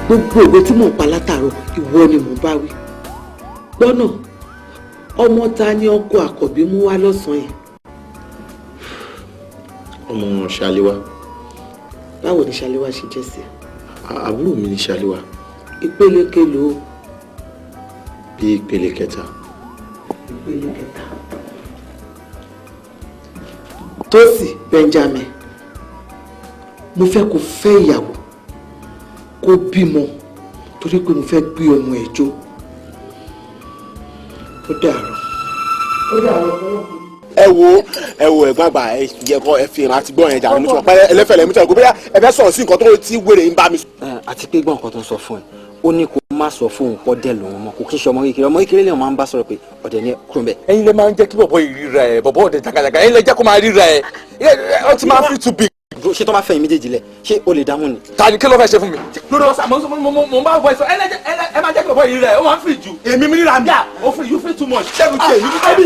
Gbogbo òwe tí mò ń pa látàárọ̀, ìwọ ni mò ń bá wí. Gbọ́nà, ọmọ ta ni ọkọ àkọ́bí mú wá lọ́sàn-án yẹn? Ọmọ Ṣàléwá. Báwo ni Ṣàléwá ṣe jẹ́ sí? Àbúrò mi ni Ṣàléwá. Ìpele kelo? Bí ìpele kẹta. Ìpele kẹta. Tósì Benjamin, mo fẹ́ kó fẹ́ ìyàwó, kó bímọ, torí pé mo fẹ́ gbé ọmọ ẹ̀ jó. Ó dàárọ̀. Ó dàárọ̀. Ẹ wo, ẹ wo, ẹ̀gbọ́n àgbà, ẹ yẹ kọ ẹ fi ìran àti gbọ́ yẹn jà ní sọ pé ẹlẹ́fẹ̀lẹ́ mi tẹ̀ kó bóyá ẹ fẹ́ sọ̀rọ̀ sí nǹkan tó ti wèrè ń bá mi. Àti pé gbọ́n nǹkan tó ń sọ fún ẹ, ó ní kó má sọ fóun pọ́ dẹ̀ lòun mọ́, kò kí n ṣe ọmọ kékeré. Ọmọ kékeré lè máa ń bá sọ̀rọ̀ pé ọ̀dẹ̀ ni ẹ, kúrò ńbẹ̀. Ẹ̀yin lè máa ń jẹ́ kí bọ̀bọ̀ yìí ríra ẹ̀, bọ̀bọ̀ ọ̀dẹ̀ jàgàjàgà, ẹ̀yin lè jẹ́ kó máa ríra ẹ̀, ó ti máa fi too big. Ṣé tó bá fẹ̀yìn méjèèjì lẹ̀, ṣé o lè dáhùn ni? Ta ni? Kí ló fẹ́ ṣe fún mi? Lórí ọ̀sán mo bá bọ̀ ẹ sọ, ẹ máa jẹ́ kí bọ̀bọ̀ yìí ríra ẹ̀, ó máa ń fi jù. Èmi mi ríra mi? Yeah, ó fi, you feel too much. Ṣẹ́gun tí èmi ẹbí.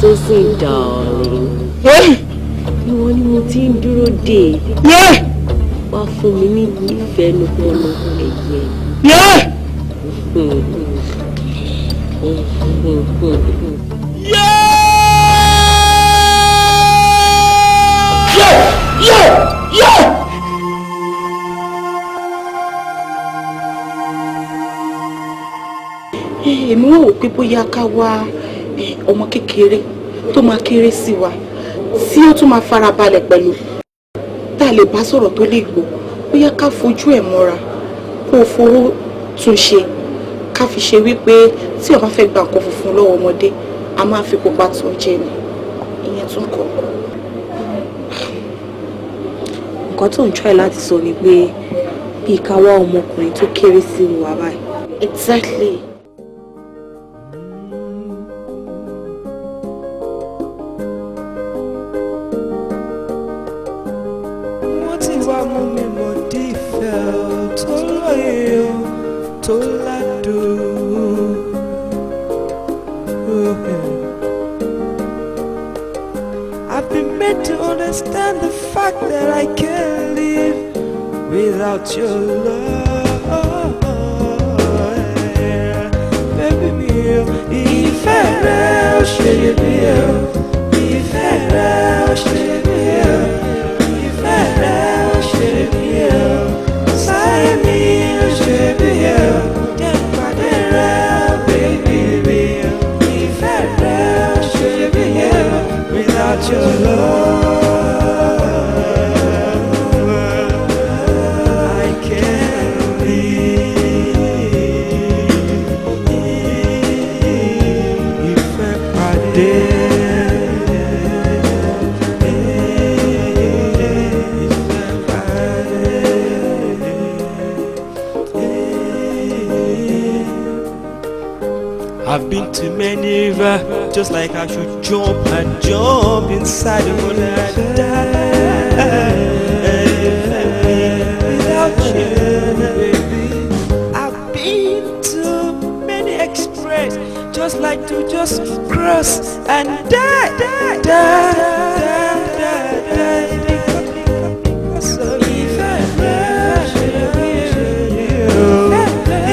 Tosin darling, ìwọ ni mo ti ń dúró dè. Wá fún mi ní ìfẹ́nukọ́nù ẹ̀yẹ. Yeah! Yeah! Èmi wọ́n wò pé bóyá ká wá ọmọ kékeré tó máa kéré sí wa, tí ó tún máa farabalẹ̀ pẹ̀lú, tá a lè bá sọ̀rọ̀, tó lè gbọ́. Bóyá ká fojú ẹ̀ mọ́ra, kó o fowó tún ṣe, ká fi ṣe wípé tí o bá fẹ́ gba nǹkan funfun lọ́wọ́ ọmọdé, a máa fi pupa tún jẹ ni. Ìyẹn tún kọ́. Nǹkan tó ń try láti sọ ni pé bíi ká wá ọmọkùnrin tó kéré sí wa báyìí? Exactly. Wọ́n ti wá mú mi mọ̀ dífẹ́ tó lóye o, tó ládùn. I've been made to understand the fact that I can't live without your love. Baby mi o, ìfẹ́ rẹ ó ṣe iyebíye o, ìfẹ́ rẹ ó ṣe iyebíye o, ìfẹ́ rẹ ó ṣe iyebíye o, sáyé mi ó ṣe iyebíye o, jẹ́ n pàdé rẹ, baby mi o, ìfẹ́ rẹ ó ṣe iyebíye o, without your love, I can't live. Ìfẹ́ pàdé. Ìfẹ́ pàdé. I've been to many river, just like I should jump and jump inside the water and die. Without you, baby. I've been to many express, just like to just cross and die, die, die, die, die, because of ìfẹ́ rẹ ṣe iyebíye o.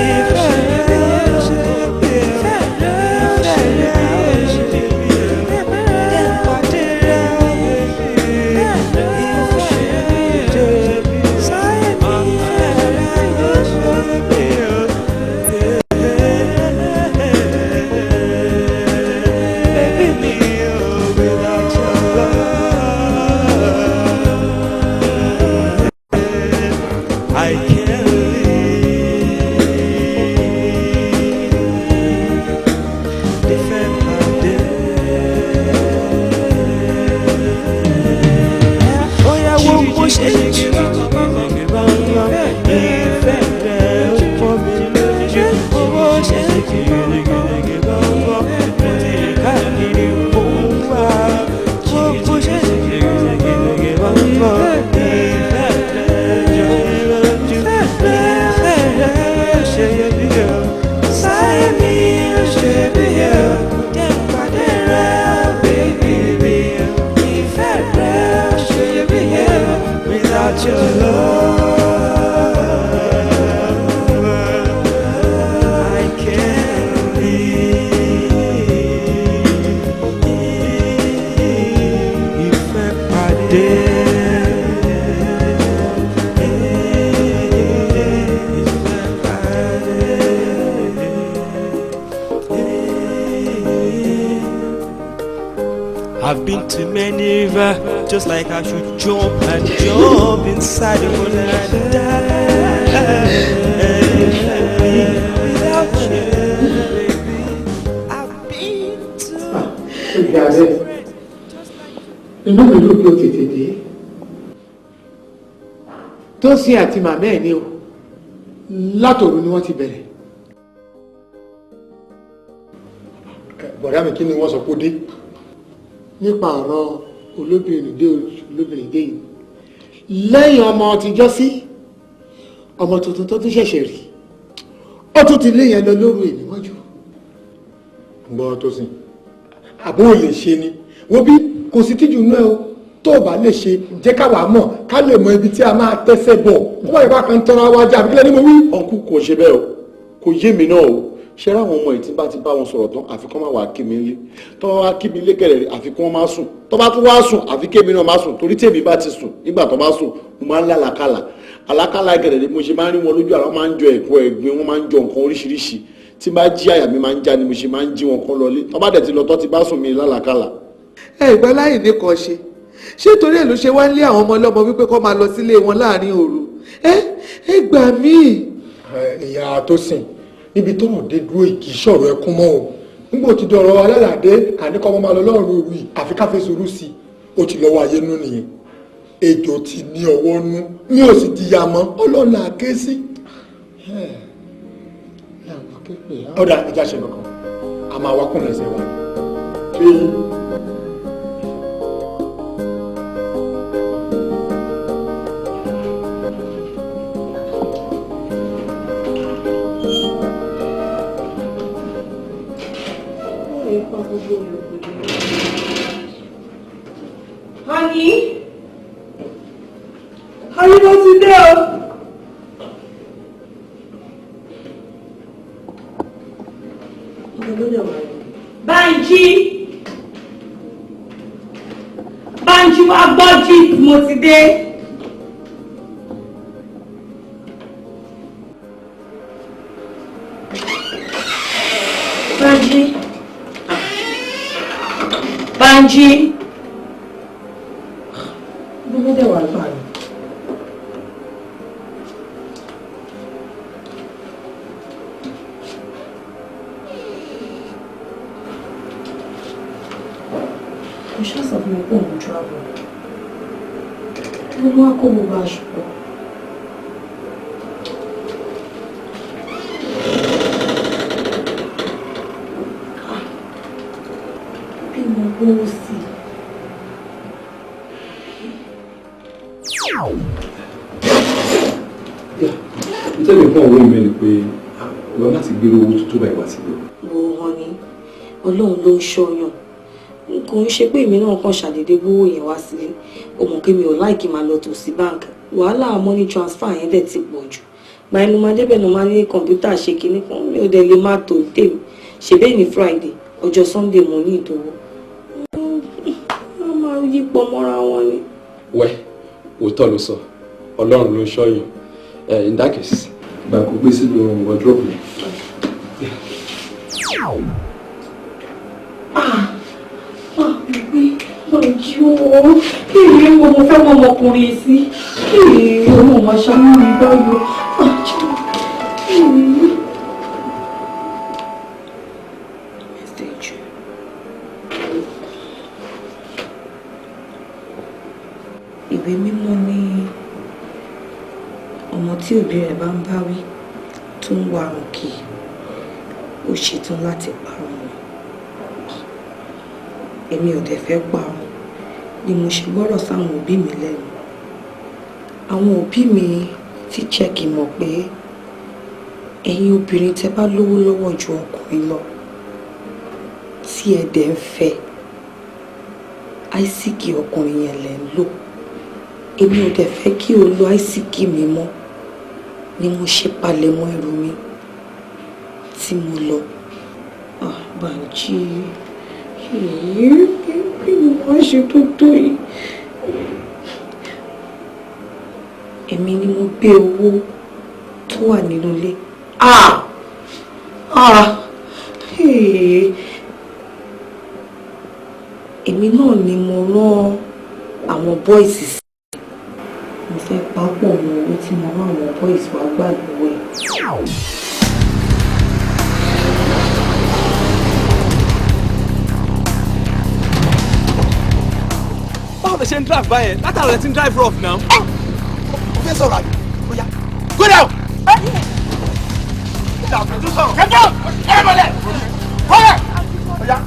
Ìfẹ́ rẹ ṣe iyebíye o. Ìfẹ́ rẹ ṣe iyebíye o. Jẹ́ n pàdé rẹ, baby. Ìfẹ́ rẹ ṣe iyebíye. Sáyé mi, ìfẹ́ rẹ ṣe iyebíye o. Baby mi o, without your love. I've been to many rivers, just like I should jump and jump inside the water and die. Without you, baby, I've been to Ìgbà rẹ̀ inú mi ló bí o tètè dé. Tósìn àti màmá ẹ̀ ni o, látòru ni wọ́n ti bẹ̀rẹ̀. Bọ̀dá mi, kí ni wọ́n sọ kó dé? Nípa ọ̀rọ̀ olóbìnrin dé, olóbìnrin dé yìí, lẹ́yìn ọmọ tìjọ́ sí ọmọ tuntun tó tún ṣẹ̀ṣẹ̀ rí, ó tún ti lé yẹn lọ lóru èmi mọ́jú. Gbọ́ tó sìn, àbó ò lè ṣe ni. Wo bí kò sí tíjú inú ẹ o, tó o bá lè ṣe, jẹ́ ká wàá mọ̀, ká lè mọ ibi tí a máa tẹ́sẹ̀ bọ̀, kó wáyé bá kan tọ́ra wa jẹ́ àbíkílẹ̀ ní mo wí. Ọ̀nkú, kò ṣe bẹ́ẹ̀ o, kò yé mi náà o. Ṣé ráwọn ọmọ yìí, tí bá ti bá wọn sọ̀rọ̀ tán, àfi kán máa wà kí mi lé. Tó bá wá kí mi lé kẹ̀rẹ̀ rí, àfi kán máa sùn. Tó bá tún wá sùn, àfi kémi náà máa sùn, torí tèmi bá ti sùn nígbà tó bá sùn, mo máa ń lálàkàlà àlákàlà kẹ̀rẹ̀ rí. Mo ṣe máa ń rí wọn lójú àlá, wọn máa ń jọ ẹ̀kọ́ ẹ̀gbin, wọn máa ń jọ nǹkan oríṣiríṣi. Tí bá jí, àyà mi máa ń já ni mo ṣe máa ń jí wọn kán lọlé. Tó bá dẹ̀ ti lọ tó ti bá sùn, mi lálàkàlà. Ẹ ìgbà láì ní kan ṣe, ṣé torí ẹ̀ ló ṣe wá ń lé àwọn ọmọ ọlọ́mọ wípé kó máa lọ sílé wọn láàrin òru? Ẹ gbà mí. Ìyá tó sìn, níbi tó rò dé dúró, kì í ṣọ̀rọ̀ ẹkún mọ́ o. Nígbà tí dọ̀rọ̀ alálàdé àníkọ́ ọmọ máa lọ lọ́rùn òru yìí, àfi ká fi sùúrù sí i. Ó ti lọ́wọ́ ayé nú nìyẹn, ejò ti ní ọwọ́ nú, mi ò sì jìyà mọ́. Ọlọ́run àké sí. Ọ̀dà ìjà ṣe kankan, a máa wá kùnà ẹsẹ̀ wa. Honey? Honey, mo ti dé o. Bánjí! Bánjí, wá gbọ́ jíìpù, mo ti dé. Bánjí! Bánjí! Gbogbo dẹ̀ wà gbà mí. Mo ṣáà sọ fún mi pé òun travel. Mo ló wá kó gbogbo aṣọ pọ̀. Bí mo gbówó sí i. Nítorí fún owó mi ni pé ọba má ti gbèrò owó tó tó báyìí wá sílẹ̀. Wo wọn ni Ọlọ́run ló ń ṣọyàn. Kò ń ṣe pé èmi náà kàn ṣàdédé gbówó yẹn wá sílé. O mọ̀ pé mi ò láìkí máa lọ tò sí báǹkì. Wàhálà money transfer yẹn dẹ̀ ti pọ̀ jù. Gba ẹnu máa débẹ̀ náà, máa ní kọ̀ǹpútà ṣe kinní kan, mi ò dẹ̀ lè má tò tèmi. Ṣèbẹ́ ní Friday, ọjọ́ Sunday mo ní ìdòwò. Wọ́n máa yípo mọ́ra wọn ni. Wẹ́, òótọ́ ló sọ, Ọlọ́run ló ń ṣọ́yàn. In that case, gbà kó gbé sínú wardrobe mi. Ah, gbé Bánjí o, kí ìrírí wo mo fẹ́ mọ ọmọkùnrin sí? Kí ìrírí ọmọ máa ṣàánú mi báyọ̀? Bánjí, kí ìrírí. Message. Ìwé Mímọ́ ní ọmọ tí òbí rẹ̀ bá ń bá wí tó ń warùn kì í, ó ṣetán láti parun ni. Èmi ò dẹ̀ fẹ́ parun ni mo ṣe gbọ́rọ̀ sáwọn òbí mi lẹ́nu. Àwọn òbí mi ti jẹ́ kí n mọ̀ pé ẹ̀yin obìnrin tẹ́ bá lówó lọ́wọ́ ju ọkùnrin lọ, tí ẹ dẹ̀ ń fẹ́, àìsíkì ọkùnrin yẹn lẹ̀ ń lò. Èmi ò dẹ̀ fẹ́ kí o lo àìsíkì mi mọ́ ni mo ṣe palẹ̀mọ́ ẹrù mi tí mo lọ. Ah, Bánjí, kí ni wọ́n ṣe tó tó yìí? Èmi ni mo gbé owó tó wà nínú ilé. Ah! Ah! Èmi náà ni Mo rán àwọn boys sí, mo fẹ́ papọ̀ mọ́ owó tí mo rán àwọn boys wá gbà lọ́wọ́ ẹ̀. Báwo lè ṣe ń drive báyẹn? Látàrọ̀ lẹ ti ń drive rough now. O fẹ́ sọ̀rọ̀ àbí? Ó yá, go down. Get down! Ẹ bọ̀lẹ̀! Bọ̀lẹ̀! Ó yá,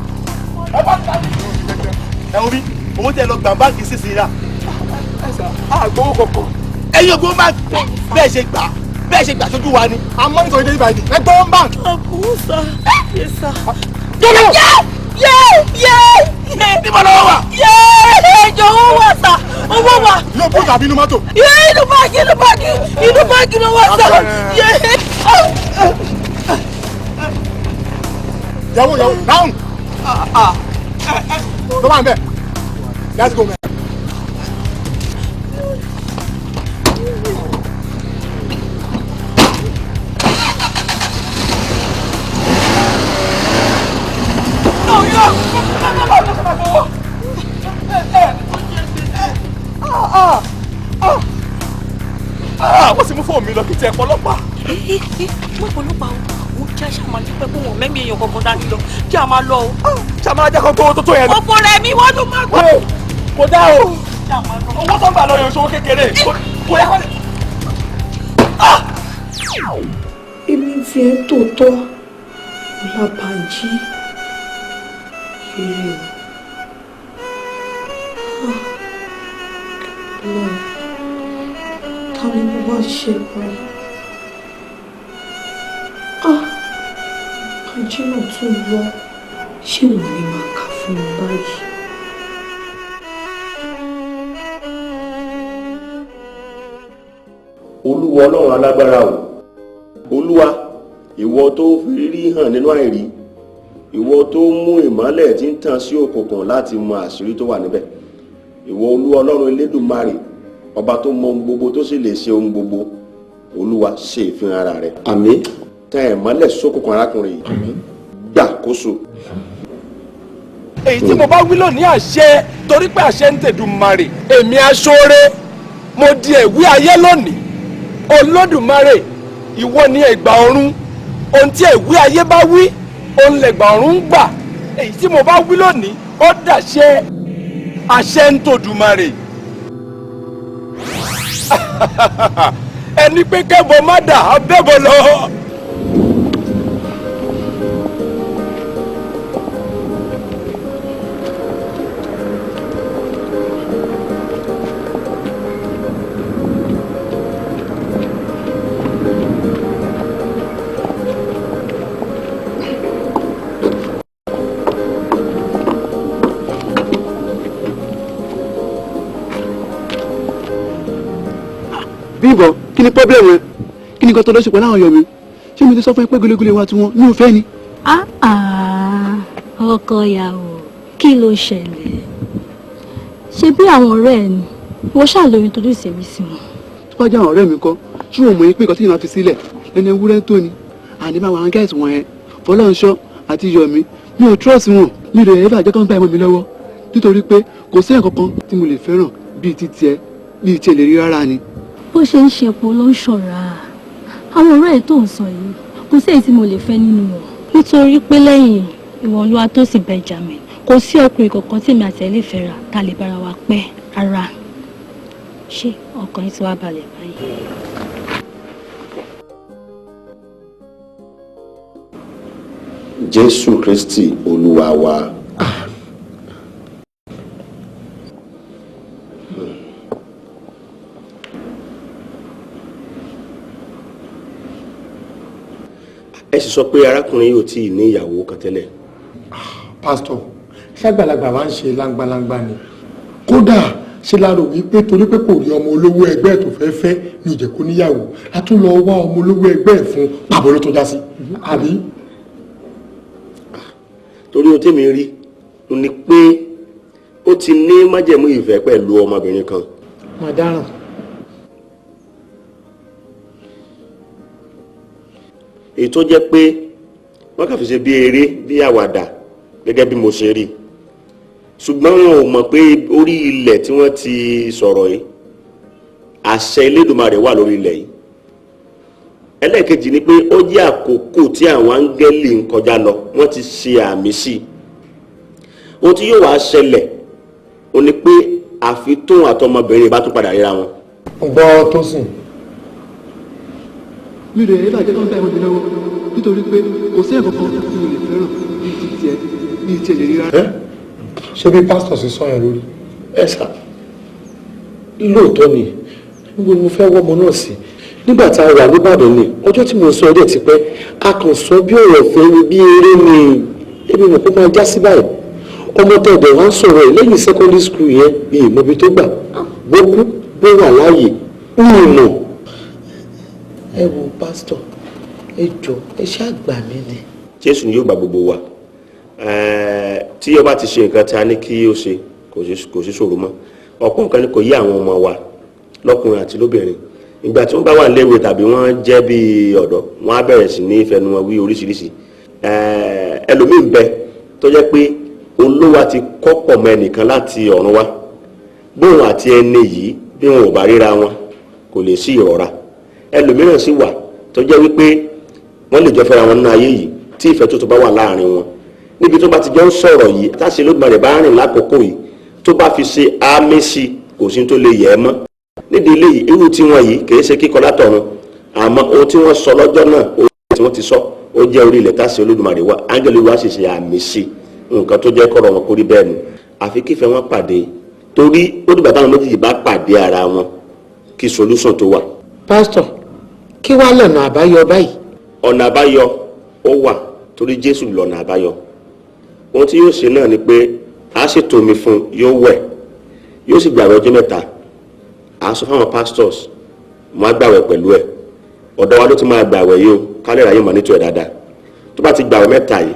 ẹ bọ̀ ẹ wo bí owó tẹ lọ gbà báńkì sísè rà. Àgbowó kankan. Ẹ̀yin ògbó báńkì bẹ́ẹ̀ ṣe gbà, bẹ́ẹ̀ ṣe gbà sójú wa ni. Àmọ́ nítorí dé ibà yìí ẹ gbọ́ báńkì. Àbúrò sá, yẹ sá. Jọ́lọ́! Yé yé yé! Níbo lọ́wọ́ wà? Yé ẹjọ́ owó wà sá, owó wà. Yóò bó tàbí inú mọ́tò. Yé inú báńkì, inú báńkì, inú báńkì ló wà sá. Yé. Yàwó yàwó down. Tó bá ń bẹ̀. Let's go, man. No, no, no, no. Wọ́n sì mú fóònù mi lọ kí tiẹ̀ pọlọ́pàá. Má pọlọ́pàá o, ó jẹ́ àṣà máa dúpẹ́ pé wọ́n mẹ́mí èèyàn kankan dání lọ, jẹ́ àmà lọ o. Ṣàmà jẹ́ kó tó tó yẹn lọ. Ọ̀pọ̀ rẹ̀ mi wọ́n ló máa gbọ́. Kò dá o, owó tó ń bà lọ yẹn ṣòwò kékeré, kò yẹ kó lè. Èmi ti ẹ̀ tòótọ́, Ọlábànjí, ire o. Ọlọ́run, ta ni mo wá ṣe báyìí? Bànjí náà tún lọ, ṣé wọ́n ní máa kà fún mi báyìí? Olúwa Ọlọ́run alágbára o, Olúwa, ìwọ tó fi rírí hàn nínú àìrí, ìwọ tó mú ìmọ́lẹ̀ tí ń tàn sí òkùnkùn láti mọ àṣírí tó wà níbẹ̀, ìwọ Olúwa Ọlọ́run Elédùmarè, ọba tó mọ ohun gbogbo tó sì lè ṣe ohun gbogbo, Olúwa ṣe ìfihàn ara rẹ. Àmín. Tẹ ìmọ́lẹ̀ sókùnkùn arákùnrin yìí. Gbàkóso. Èyí tí mo bá wí lónìí àṣẹ, torí pé àṣẹ ń tẹ̀dùmarè, èmi aṣọ́re, mo di ẹ̀wí ayé lónìí. Olódùmarè, ìwọ ni ẹ̀gbà ọ̀run, ohun tí ẹ̀wí ayé bá wí, òun lẹ̀gbà ọ̀run ń gbà. Èyí tí mo bá wí lónìí ó dàṣẹ, àṣẹ ń tòdùmarè. Ẹni pé kẹ́bọ má dà, abẹ́bọ lọ. Bímbọ́, kí ni problem rẹ? Kí ni nǹkan tó lọ ṣe pẹ̀lú àwọn Yọ̀mí? Ṣé mi ti sọ fún ẹ pé gulegule wa tiwọn ní òfẹ́ ni? Ọkọ ìyàwó, kí ló ṣẹlẹ̀? Ṣé bí àwọn ọ̀rẹ́ ẹ ni? Wọ́n ṣàlóyún introduce mi sí wọn. Tó bá jẹ́ àwọn ọ̀rẹ́ mi kọ́, ṣé o mọ̀ yín pé nǹkan tí yìí máa fi sílẹ̀ lẹ́nu ewúrẹ́ tó ni? Àní máa wà àwọn guys wọ̀nyẹn, Fọlọ́runṣọ́ àti Yọ̀mí, mi ò trust wọn, mi ò lè ever jẹ́ kó ń gbá ẹ̀mọ́ mi lọ́wọ́. Nítorí pé kò sí ẹ̀kọ́ kan tí mo lè fẹ́ràn bíi ti tiẹ̀, bíi tiẹ̀ lè rí rárá ni. Bó ṣe ń ṣepo ló ń ṣọ̀ra. Àwọn ọ̀rẹ́ ẹ̀ tó ń sọ yìí, kò sí èyí tí mo lè fẹ́ nínú wọn. Nítorí pé lẹ́yìn ìwọ̀n tó sì Benjamin, kò sí ọkùnrin kankan tí èmi àti ẹ̀ lè fẹ́ra ta lè bára wa pẹ́ rárá. Ṣé ọkàn yín ti wá balẹ̀ báyìí? Jésù Kristi Olúwa wa. Ẹ sì sọ pé arákùnrin yóò tí ì ní ìyàwó kan tẹ́lẹ̀. Pásítọ̀, ṣàgbàlagbà wa ń ṣe langbalangba ni. Kódà ṣe la rò wípé torí pé kò rí ọmọ olówó ẹgbẹ́ tó fẹ́ fẹ́ ní ìjẹ́ kó níyàwó, a tún lọ wá ọmọ olówó ẹgbẹ́ ẹ̀ fún pàbó ló tó já sí. Àbí? Torí ohun tèmi rí ni pé ó ti ní májẹ̀mú ìfẹ́ pẹ̀lú ọmọbìnrin kan. Màdáràn. Èyí tó jẹ́ pé wọ́n kàn fi ṣe bí eré bí àwàdà gẹ́gẹ́ bí mo ṣe rí. Ṣùgbọ́n wọn ò mọ̀ pé orí ilẹ̀ tí wọ́n ti sọ̀rọ̀ yìí, àṣẹ Elédùmarè wà lórí ilẹ̀ yìí. Ẹlẹ́ẹ̀kejì ni pé ó jẹ́ àkókò tí àwọn áńgẹ́lì ń kọjá lọ, wọ́n ti ṣe àmì sí i. Ohun tí yóò wá ṣẹlẹ̀ ó ní pé àfi tóun àtọmọbìnrin bá tún padà ríra wọn. Gbọ́ Tósìn. Mi rè é bàjẹ́ tó ń bá ẹ̀mọ́ mi lọ́wọ́ nítorí pé kò sí ẹ̀kọ́ kan tí mo lè fẹ́ràn bíi ti tiẹ̀ bíi tiẹ̀ lè rí rárá. Ṣé bí pásítọ̀ ṣe sọ yẹn lórí? Ẹ sà, lóòótọ́ ni, níbo ni mo fẹ́ wọ́ ọmọ náà sí? Nígbà tá a wà nìbàdàn ni, ọjọ́ tí mo sọ ọ́ dẹ̀ ti pẹ́, a kàn sọ bí ọ̀rọ̀ ọ̀fẹ́ ni, bí eré ni, èmi mọ̀ pé máa já sí báyìí. Ọmọ tẹ̀dẹ̀ wá ń sọ̀rọ̀ ẹ̀ lẹ́yìn secondary school yẹn, mi ì mọbi tó gbà, bó kú bó wà láàyè, mi ì mọ̀. Ẹ wo pásítọ̀, ẹ jọ ẹ ṣáà gbà mí ni. Jésù ni yóò gba gbogbo wa. Tí ó bá ti ṣe nǹkan tí a ní kí ó ṣe, kò sí ṣòro mọ́. Ọ̀pọ̀ nǹkan ni kò yí àwọn ọmọ wa lọ́kùnrin àti lóbìnrin. Ìgbà tí wọ́n bá wà léwe tàbí wọ́n jẹ́ bí ọ̀dọ́, wọ́n á bẹ̀rẹ̀ sí ní fẹnu wọn wí oríṣiríṣi. Ẹlòmíì ń bẹ tó jẹ́ pé Olúwa ti kọ́pọ̀ mọ́ ẹnìkan láti ọ̀run wá. Bóun àti ẹni yìí bí wọn ò bá ríra wọn kò lè sí ìrọ̀ra. Ẹlòmíràn sì wà tó jẹ́ wípé wọ́n lè jọ fẹ́ra wọn nínú ayé yìí tí ìfẹ́ tuntun bá wà láàrin wọn. Níbi tó bá ti jọ ń sọ̀rọ̀ yìí, táṣe Olódùmarè bá rìn lákòókò yìí tó bá fi ṣe àmì sí, kò sí tó lè yẹ ẹ́ mọ́. Nídìí eléyìí, irú tiwọn yìí kì í ṣe kíkọ látọ̀run, àmọ́ ohun tí wọ́n sọ lọ́jọ́ náà, ohun tí wọ́n ti sọ, ó jẹ́ orí ilẹ̀ táṣe Olódùmarè wà. Áńgẹ́lì wa sì ṣe àmì sí nǹkan tó jẹ́ kọ́rọ̀ wọn kórí bẹ́ẹ̀ nu. Àfi kífẹ́ wọn pàdé, torí ó dìgbà táwọn méjèèjì bá pàdé ara wọn kí solution tó wà. Pásítọ̀, kí wàá lọ̀nà àbáyọ báyìí? Ọ̀nà àbáyọ ó wà, torí Jésù lọ̀nà àbáyọ. Ohun tí yóò ṣe náà ni pé a ṣètò omi fún, yóò wẹ̀, yóò sì gbààwẹ̀ ọjọ́ mẹ́ta. A sọ fáwọn pastors, wọn á gbààwẹ̀ pẹ̀lú ẹ̀. Ọ̀dọ̀ wa ló ti máa gbààwẹ̀ yìí o, kálẹ̀ ráyè mọ̀ nítorí ẹ̀ dáadáa. Tó bá ti gbààwẹ̀ mẹ́ta yìí,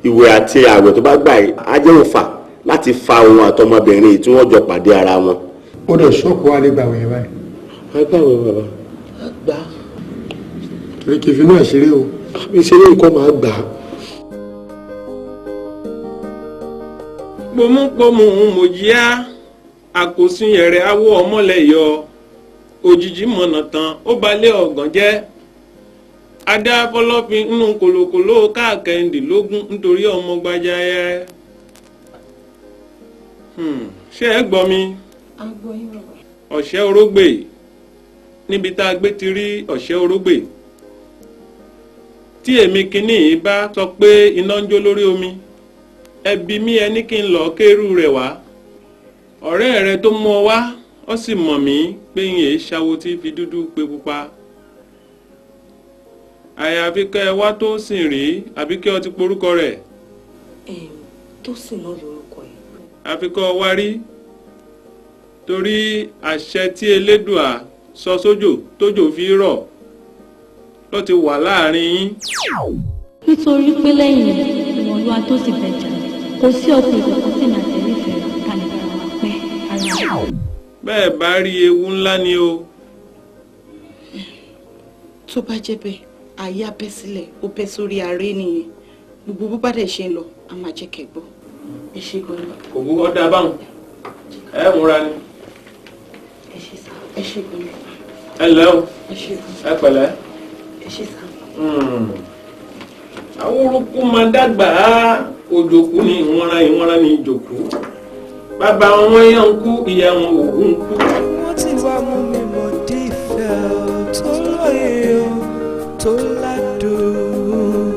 ìwẹ̀ àti ààwẹ̀ tó bá gbà yìí á jẹ́ òǹfà láti fa ohun àtọmọbìnrin tí wọ́n jọ pàdé ara wọn. Ó dẹ̀ ṣọ́ọ̀kù wa lè gbààwẹ̀ yẹn báyìí. A gbààwẹ̀ bàbá. A gbà. Torí kì í fi náà ṣeré o. Ìṣeré nǹkan máa gbà á. Pòmùpòmù mòjíá àkòsínyẹ̀rẹ̀ awọ ọmọlẹ́yọ òjijì mọ̀nà tán ó balẹ̀ ọ̀gàn jẹ́ adá fọlọ́fin nínú kòlòkòlò káàkẹ́ndínlógún nítorí ọmọ gbajà ẹ. Ṣé ẹ gbọ́ mi? Ọ̀ṣẹ́ orógbè, níbi tá a gbé ti rí ọ̀ṣẹ́ orógbè tí èmi kínní yìí bá sọ pé iná ń jó lórí omi, ẹbí mi ẹni kí n lọ kérú rẹ̀ wá. Ọ̀rẹ́ rẹ tó mú ọ wá, ó sì mọ̀ mí pé n yéé ṣàwo tí fi dúdú pe pupa. Àyàfi kẹ́ ẹ wá tó sìn rí, àbí kí ọ ti porúkọ rẹ̀? Tósìn náà lórúkọ ẹ̀. Àfi kọ́ ọ wá rí, torí àṣẹ tí Elédùà sọ sójò tójò fi rọ̀ ló ti wà láàrin yín. Nítorí pé lẹ́yìn ìwọ̀nlúwa tó sì bẹ̀jà, kò sí ọkùnrin kankan tí màá tẹ̀lé ìfẹ́ rẹ̀ kalẹ̀ bára wa pẹ́ ara wa. Bẹ́ẹ̀ bá rí ewu ńlá ni o. Tó bá jẹ́ bẹ́ẹ̀, ayé á bẹ́ sílẹ̀, ó bẹ́ sórí aré nìyẹn. Gbogbo bó bá dẹ̀ ṣe ń lọ, a máa jẹ́ kẹ́ gbọ́. Ẹ ṣé gan-an. Kò gbó ọ̀dà báwọn, ẹ múra ni. Ẹ ṣé sá, ẹ ṣé gan-an. Ẹ lẹ́ o, ẹ ṣé gan-an. Ẹ pẹ̀lẹ́. Ẹ ṣé sá. Awúrúkú máa dàgbà, òjòkú ni ìwọ̀nra, ìwọ̀nra ni ìjòkú. Bàbá wọn yàn ń kú, ìyá wọn ògún ń kú. Wọ́n ti wá mú mi mọ̀ dé ìfẹ́ tó lóye o, tó ládùn.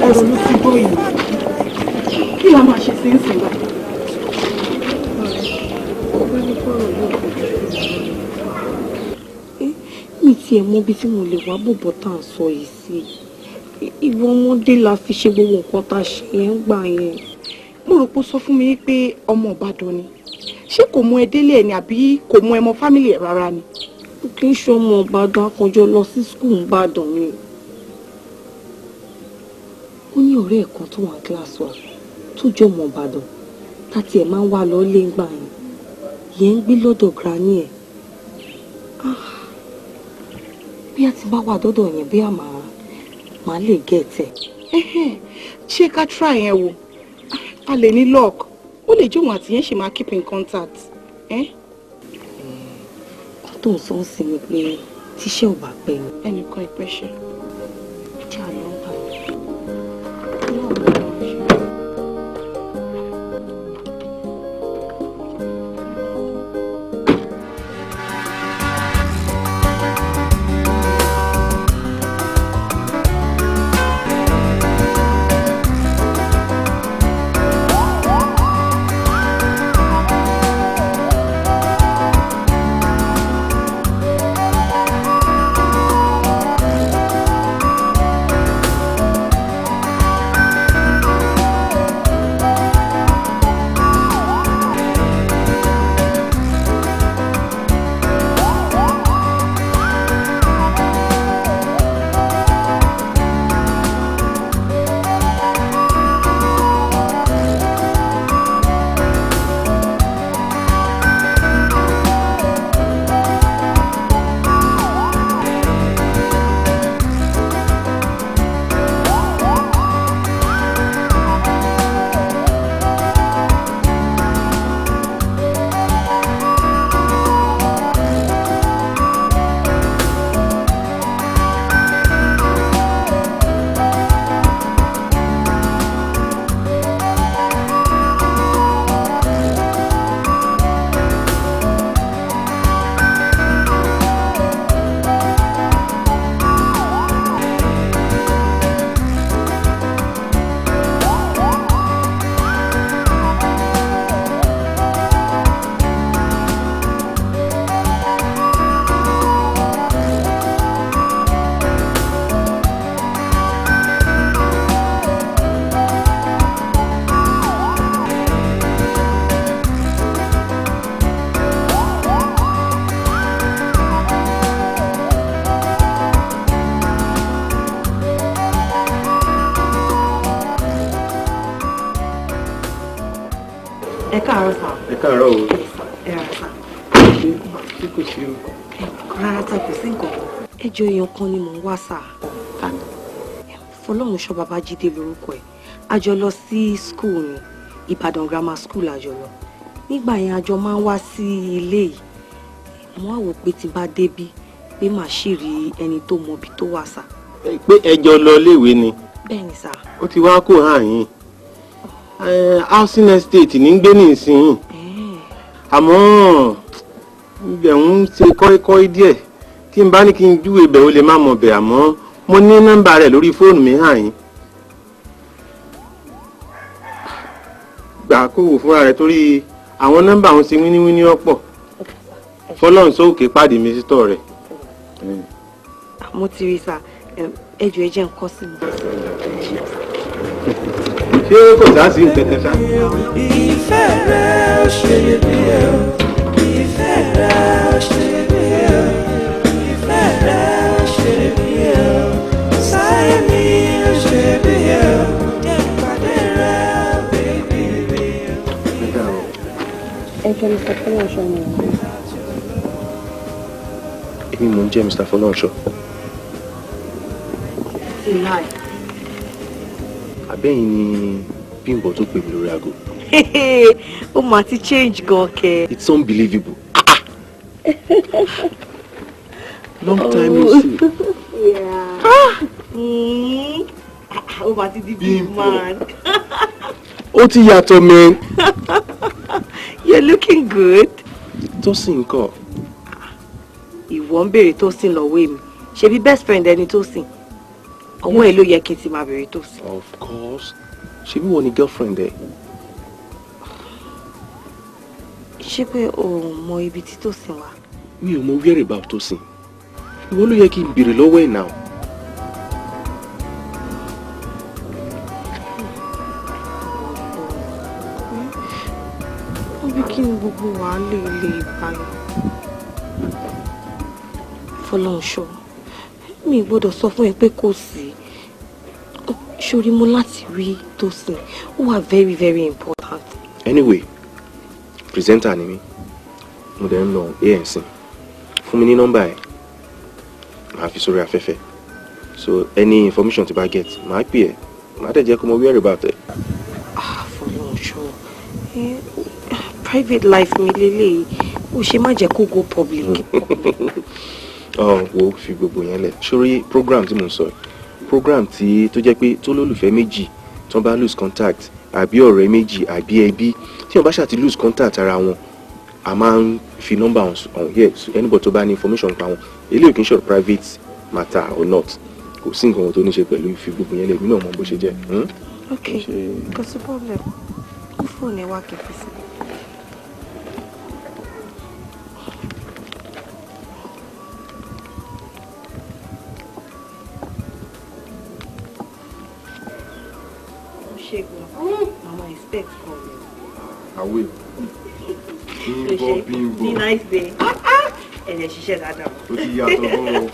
Ọ̀rọ̀ ló ti gbọ́ yìí, kí la máa ṣe sí ń sìn báyìí? Mi tiẹ̀ mọ ibi tí mo lè wá bọ̀bọ̀ tá à ń sọ yìí sí. Ìwọ ọmọdé la fi ṣe gbogbo nǹkan tá a ṣe yẹn ń gbà yẹn. Mo rò pé ó sọ fún mi pé ọmọ Ìbàdàn ni. Ṣé kò mú ẹ délé ẹ ni àbí kò mú ẹ mọ fámìlì ẹ rárá ni? Kì í ṣe ọmọ Ìbàdàn, akànjọ lọ sí skul Ìbàdàn ni. Ó ní ọ̀rẹ́ ẹ̀ kan tó wà kíláàsì wa tó jẹ́ ọmọ Ìbàdàn tá tiẹ̀ máa ń wá lọ lé ńgbà yẹn. Ìyẹn ń gbé lọ́dọ̀ granny ẹ̀. Bí a ti bá wà dọ́dọ̀ yẹn, bí a máa màá lè get ẹ̀. Ṣé ká try yẹn wò? A lè ní luck. Ó lè jóun àti yẹn ṣì máa keep in contact. Kó tó ń sọ ń sinmi pé tíṣẹ́ ò bá pẹ́ ni. Ẹnìkan ìpẹ́ṣẹ̀. Jẹ́ àlọ́ ń bà mí. Ẹ káàárọ̀ sà. Ẹ káàárọ̀ o. Ẹ rà sà. Ṣé kò sí o? Rárá tá kò sí nǹkan. Ẹ jọ̀ọ́ èèyàn kan ni mò ń wá sà. Fọlọ́runṣọ́ Babájídé lorúkọ ẹ̀. A jọ lọ sí school ni, Ìbàdàn Grammar School a jọ lọ. Nígbà yẹn a jọ máa ń wá sí ilé yìí. Mo wá wò pé tí n bá débí pé màá ṣì rí ẹni tó mọ ibi tó wà sà. Pé ẹ jọ lọ iléèwé ni. Bẹ́ẹ̀ ni sà. Ó ti wá kó hàn yín. Housing estate ní gbé nísìnyí, àmọ́ ibẹ̀ ń ṣe kọ́íkọ́í díẹ̀. Tí n bá ní kí n júwe ibẹ̀ ó lè má mọ̀ bẹ̀, àmọ́ mo ní nọ́mbà rẹ̀ lórí fóònù mi hàn yín. Gbà kó wò fúnra rẹ̀ torí àwọn nọ́mbà òun ṣe wíníwíní ọ̀pọ̀. Fọlọ́run sóòkè pàdé mi sítọ̀ rẹ̀. Mo ti rí sà, ẹ jọ̀ọ́ ẹ jẹ́ n kọ sí mi. Ṣé kò sá sí nǹkan sá. Ìfẹ́ rẹ̀ ó ṣe iyebíye o. Ìfẹ́ rẹ̀ ó ṣe iyebíye o. Ìfẹ́ rẹ̀ ó ṣe iyebíye o. Sáyé mi ó ṣe iyebíye o. Jẹ́ ìpàdé rẹ̀ bèbí mi. Ẹ jọ̀ọ́ Mr. Fọlọ́runṣọ́ ni mo ń. Èmi mò ń jẹ́ Mr. Fọlọ́runṣọ́. Ti láì. Àbẹ́yìn ni Bímbọ́ tó pè mí lórí aago. Ó mà ti change gan kẹ. It's unbelievable. Long time no see. Yeah. Ó mà ti di big man. Ó ti yàtọ̀ man. You're looking good. Tósìn ńkọ́? Ìwọ ń béèrè Tósìn lọ́wọ́ èmi. Ṣebí best friend ẹni Tósìn. Ọwọ́ ẹ ló yẹ kí n ti máa béèrè Tósìn. Of course. Ṣebí wọ́n ni girlfriend ẹ? Ṣé pé o mọ ibi tí Tósìn wà? Mi ò mọ whereabout Tósìn. Ìwọ ló yẹ kí n béèrè lọ́wọ́ ẹ̀ náà. Wọ́n bí kí ni gbogbo wàhálà ilé ìbáyọ̀. Fọlọ́runṣọ́, mi gbọ́dọ̀ sọ fún ẹ pé kò sí. Ṣorí mo láti rí Tósìn. Ó wà very very important. Anyway, presenter ni mí. Mo dẹ̀ ń lọ ANC. Fún mi ní nọ́mbà ẹ̀. Màá fi sórí afẹ́fẹ́. So any information tí bá get, màá pè ẹ́, màá dẹ̀ jẹ́ kó mọ where about ẹ̀. Fọlọ́runṣọ́, private life mi lélẹ́yìí, ó ṣe má jẹ́ kó go public. Ọ̀ wo, fi gbogbo yẹn lẹ̀. Sórí program tí mo ń sọ yìí, program tí tó jẹ́ pé tó lólùfẹ́ méjì tó bá lose contact, àbí ọ̀rẹ́ méjì, àbí ẹbí tí wọ́n bá ṣáà ti lose contact ara wọn, a máa ń fi nọ́mbà wọn on here, so anybody tó bá ní information pa wọn. Eléyìí kì í ṣe private matter or not, kò sí nǹkan tó ní ṣe pẹ̀lú. Fi gbogbo yẹn lẹ̀, èmi náà mọ bó ṣe jẹ́. Ok, kò sí problem. Kó fóònù ẹ wá kí n fi sí. Ṣẹ́gun, mama expect call me. I will. Bímbọ́, Bímbọ́. Ní nice day. Ẹ̀yẹ̀ ṣiṣẹ́ dáadáa. Ó ti yàtọ̀ gan-an.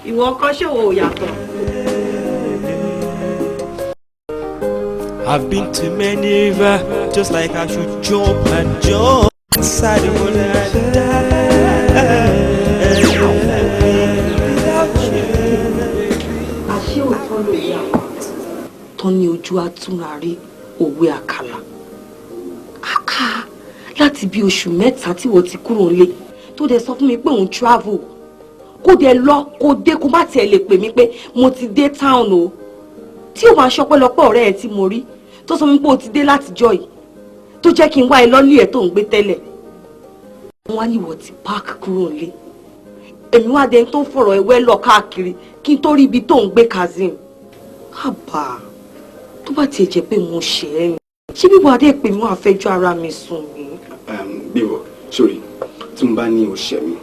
Ìwọ kan ṣòwò ò yàtọ̀. I've been to many river, just like I should jump and jump inside the water and die. Without you. Àṣé òótọ́ ló yà wá tán ní ojú àtúnrarí òwe àkàlà. Ah, láti bí oṣù 3 tí wọ́n ti kúrò nílé, tó dẹ̀ sọ fún mi pé òun travel, kó dẹ̀ lọ, kó dé, kó má tiẹ̀ lè pè mí pé mo ti dé town o, tí ò máa ṣọpẹ́lọpẹ́ ọ̀rẹ́ ẹ̀ tí mo rí tó sọ fún mi pé o ti dé látijọ́ yìí, tó jẹ́ kí n wá ẹ lọ́lé ẹ̀ tó ń gbé tẹ́lẹ̀. Wọ́n wá ní ìwọ ti park kúrò nílé, èmi wá dẹni tó ń fọ̀rọ̀ ẹwẹ́ lọ káàkiri kí n tó rí ibi tó ń gbé. Kazeem, àbá tó bá tiẹ̀ jẹ́ pé mo ṣe é ni, ṣé bí wàá dé pè mí, wàá fẹjọ́ ara mi sùn mí? Bímbọ́, sorry, tí mo bá ní o ṣẹ̀ mí,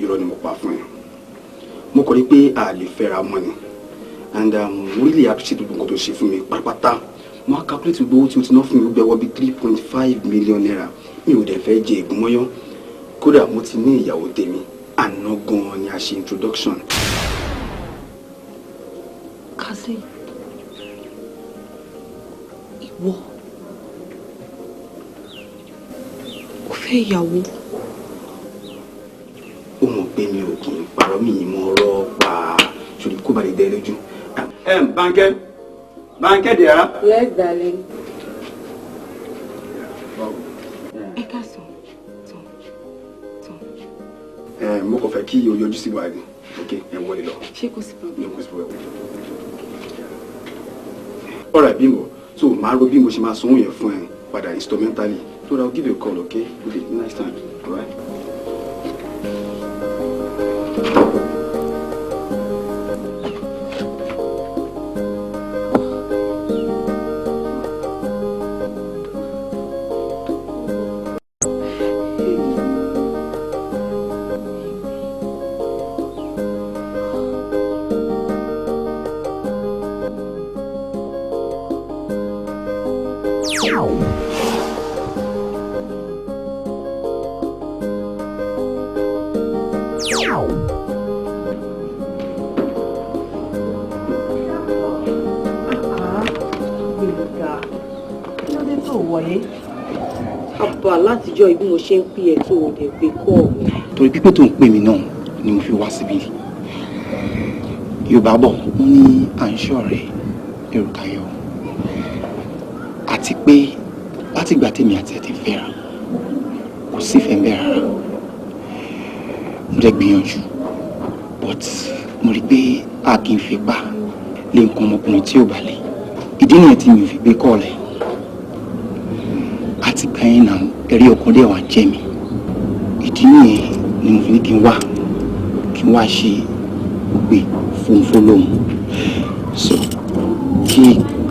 irọ́ ni mo pa fún ẹ. Mo kọ̀ rí pé a lè fẹ́ra mọ́ ni, and mo really appreciate gbogbo nǹkan tó ṣe fún mi pátápátá. Mo á calculate gbogbo owó tí o ti ná fún mi, gbogbo ẹwọ́ bíi ₦3.5 million. Mi ò dẹ̀ fẹ́ jẹ ègún mọ́yán. Kódà mo ti ní ìyàwó tèmi, àná gan-an ni a ṣe introduction. Kazeem, ìwọ ò fẹ́ ìyàwó? Ó mọ̀ pé mi ò kì í parọ́, mi ì mọ ọ̀rọ̀ pa ṣòrí, kó ba lè dẹ́ lójú. Bánkẹ́, Bánkẹ́ dìá. Yes, darling. Ẹ káàsán. Tán. Tán. Mo kàn fẹ́ kí o yọjú sí wa ni. Ok, ẹ wọlé lọ. Ṣé kò sí problem? No, kò sí problem. Alright, Bímbọ́, so màá ro bí mo ṣe máa sanwó yẹn fún ẹ padà instrumentally, so that I'll give you a call, okay? Good day, nice time, alright. Gbẹ̀ngà, kí ló dé tó wọlé? Àbá látijọ́ ibi mo ṣe ń pè ẹ́ tó o lè gbé kọ́ mi. Torí pípé tó ń pè mí náà ni mo fi wá síbí. Yorùbá bọ̀, wọ́n ní à ń ṣọ̀rẹ́ èrò, àti pé látìgbà tèmi àti ẹ̀ ti fẹ́ra, kò sífẹ̀ẹ́ ń bẹ̀ rárá. Mo dẹ̀ gbìyànjú, but mo rí pé a kì í fipá lé nǹkan ọmọkùnrin tí ò bá lè. Ìdí nìyẹn tí mi ò fi gbé call ẹ̀. Àti gbà yẹn náà, ẹ̀rí ọkàn dẹ̀ wá jẹ́ mi. Ìdí nìyẹn ni mo fi ní kí n wá ṣe ògbé fòǹfò lóhùn, so kí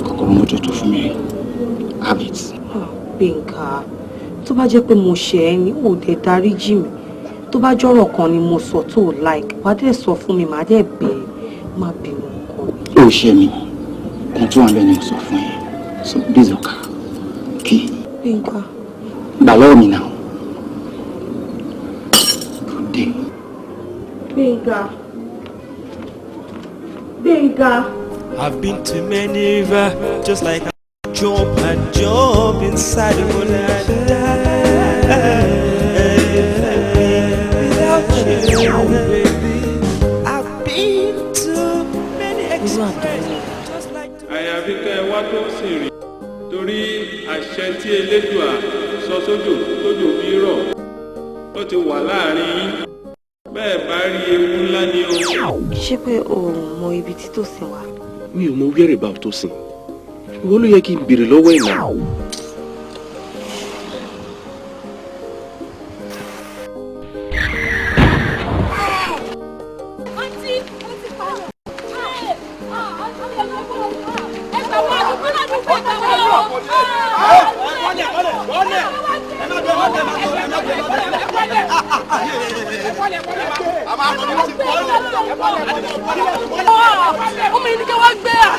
kọ́kọ́rọ́ mọ́tò tó fún mi rẹ̀, have it. Gbẹ̀ngà, tó bá jẹ́ pé mo ṣẹ̀ ẹ́ ni, ò dẹ̀ dáríjì mi. Tó bá jọ́rọ̀ kan ni mo sọ tó o like, wàá dẹ̀ sọ fún mi, màá dẹ̀ bẹ̀ ẹ́. Má bínú, ọkọ mi. Ó ṣe mi kan tó wà bẹ́ẹ̀ ni mo sọ fún ẹ. So this is your car, okay? Gbẹ̀ngà. Gbà lọ́wọ́ mi now. Good day. Gbẹ̀ngà, Gbẹ̀ngà. I've been to many river, just like I jump and jump inside the water and die. Without you, baby. I've been to tó sìn rí, torí àṣẹ tí Elédùà sọ sójò tójò fi rọ̀ ó ti wà láàrin yín. Bẹ́ẹ̀ bá rí, ewu ńlá ni o. Ṣé pé o ò mọ ibi tí Tòsìn wà? Mi ò mọ whereabout Tósìn. Ìwọ ló yẹ kí n béèrè lọ́wọ́ ẹ̀ náà. Ọmọ yìí ni kí wọ́n gbé à.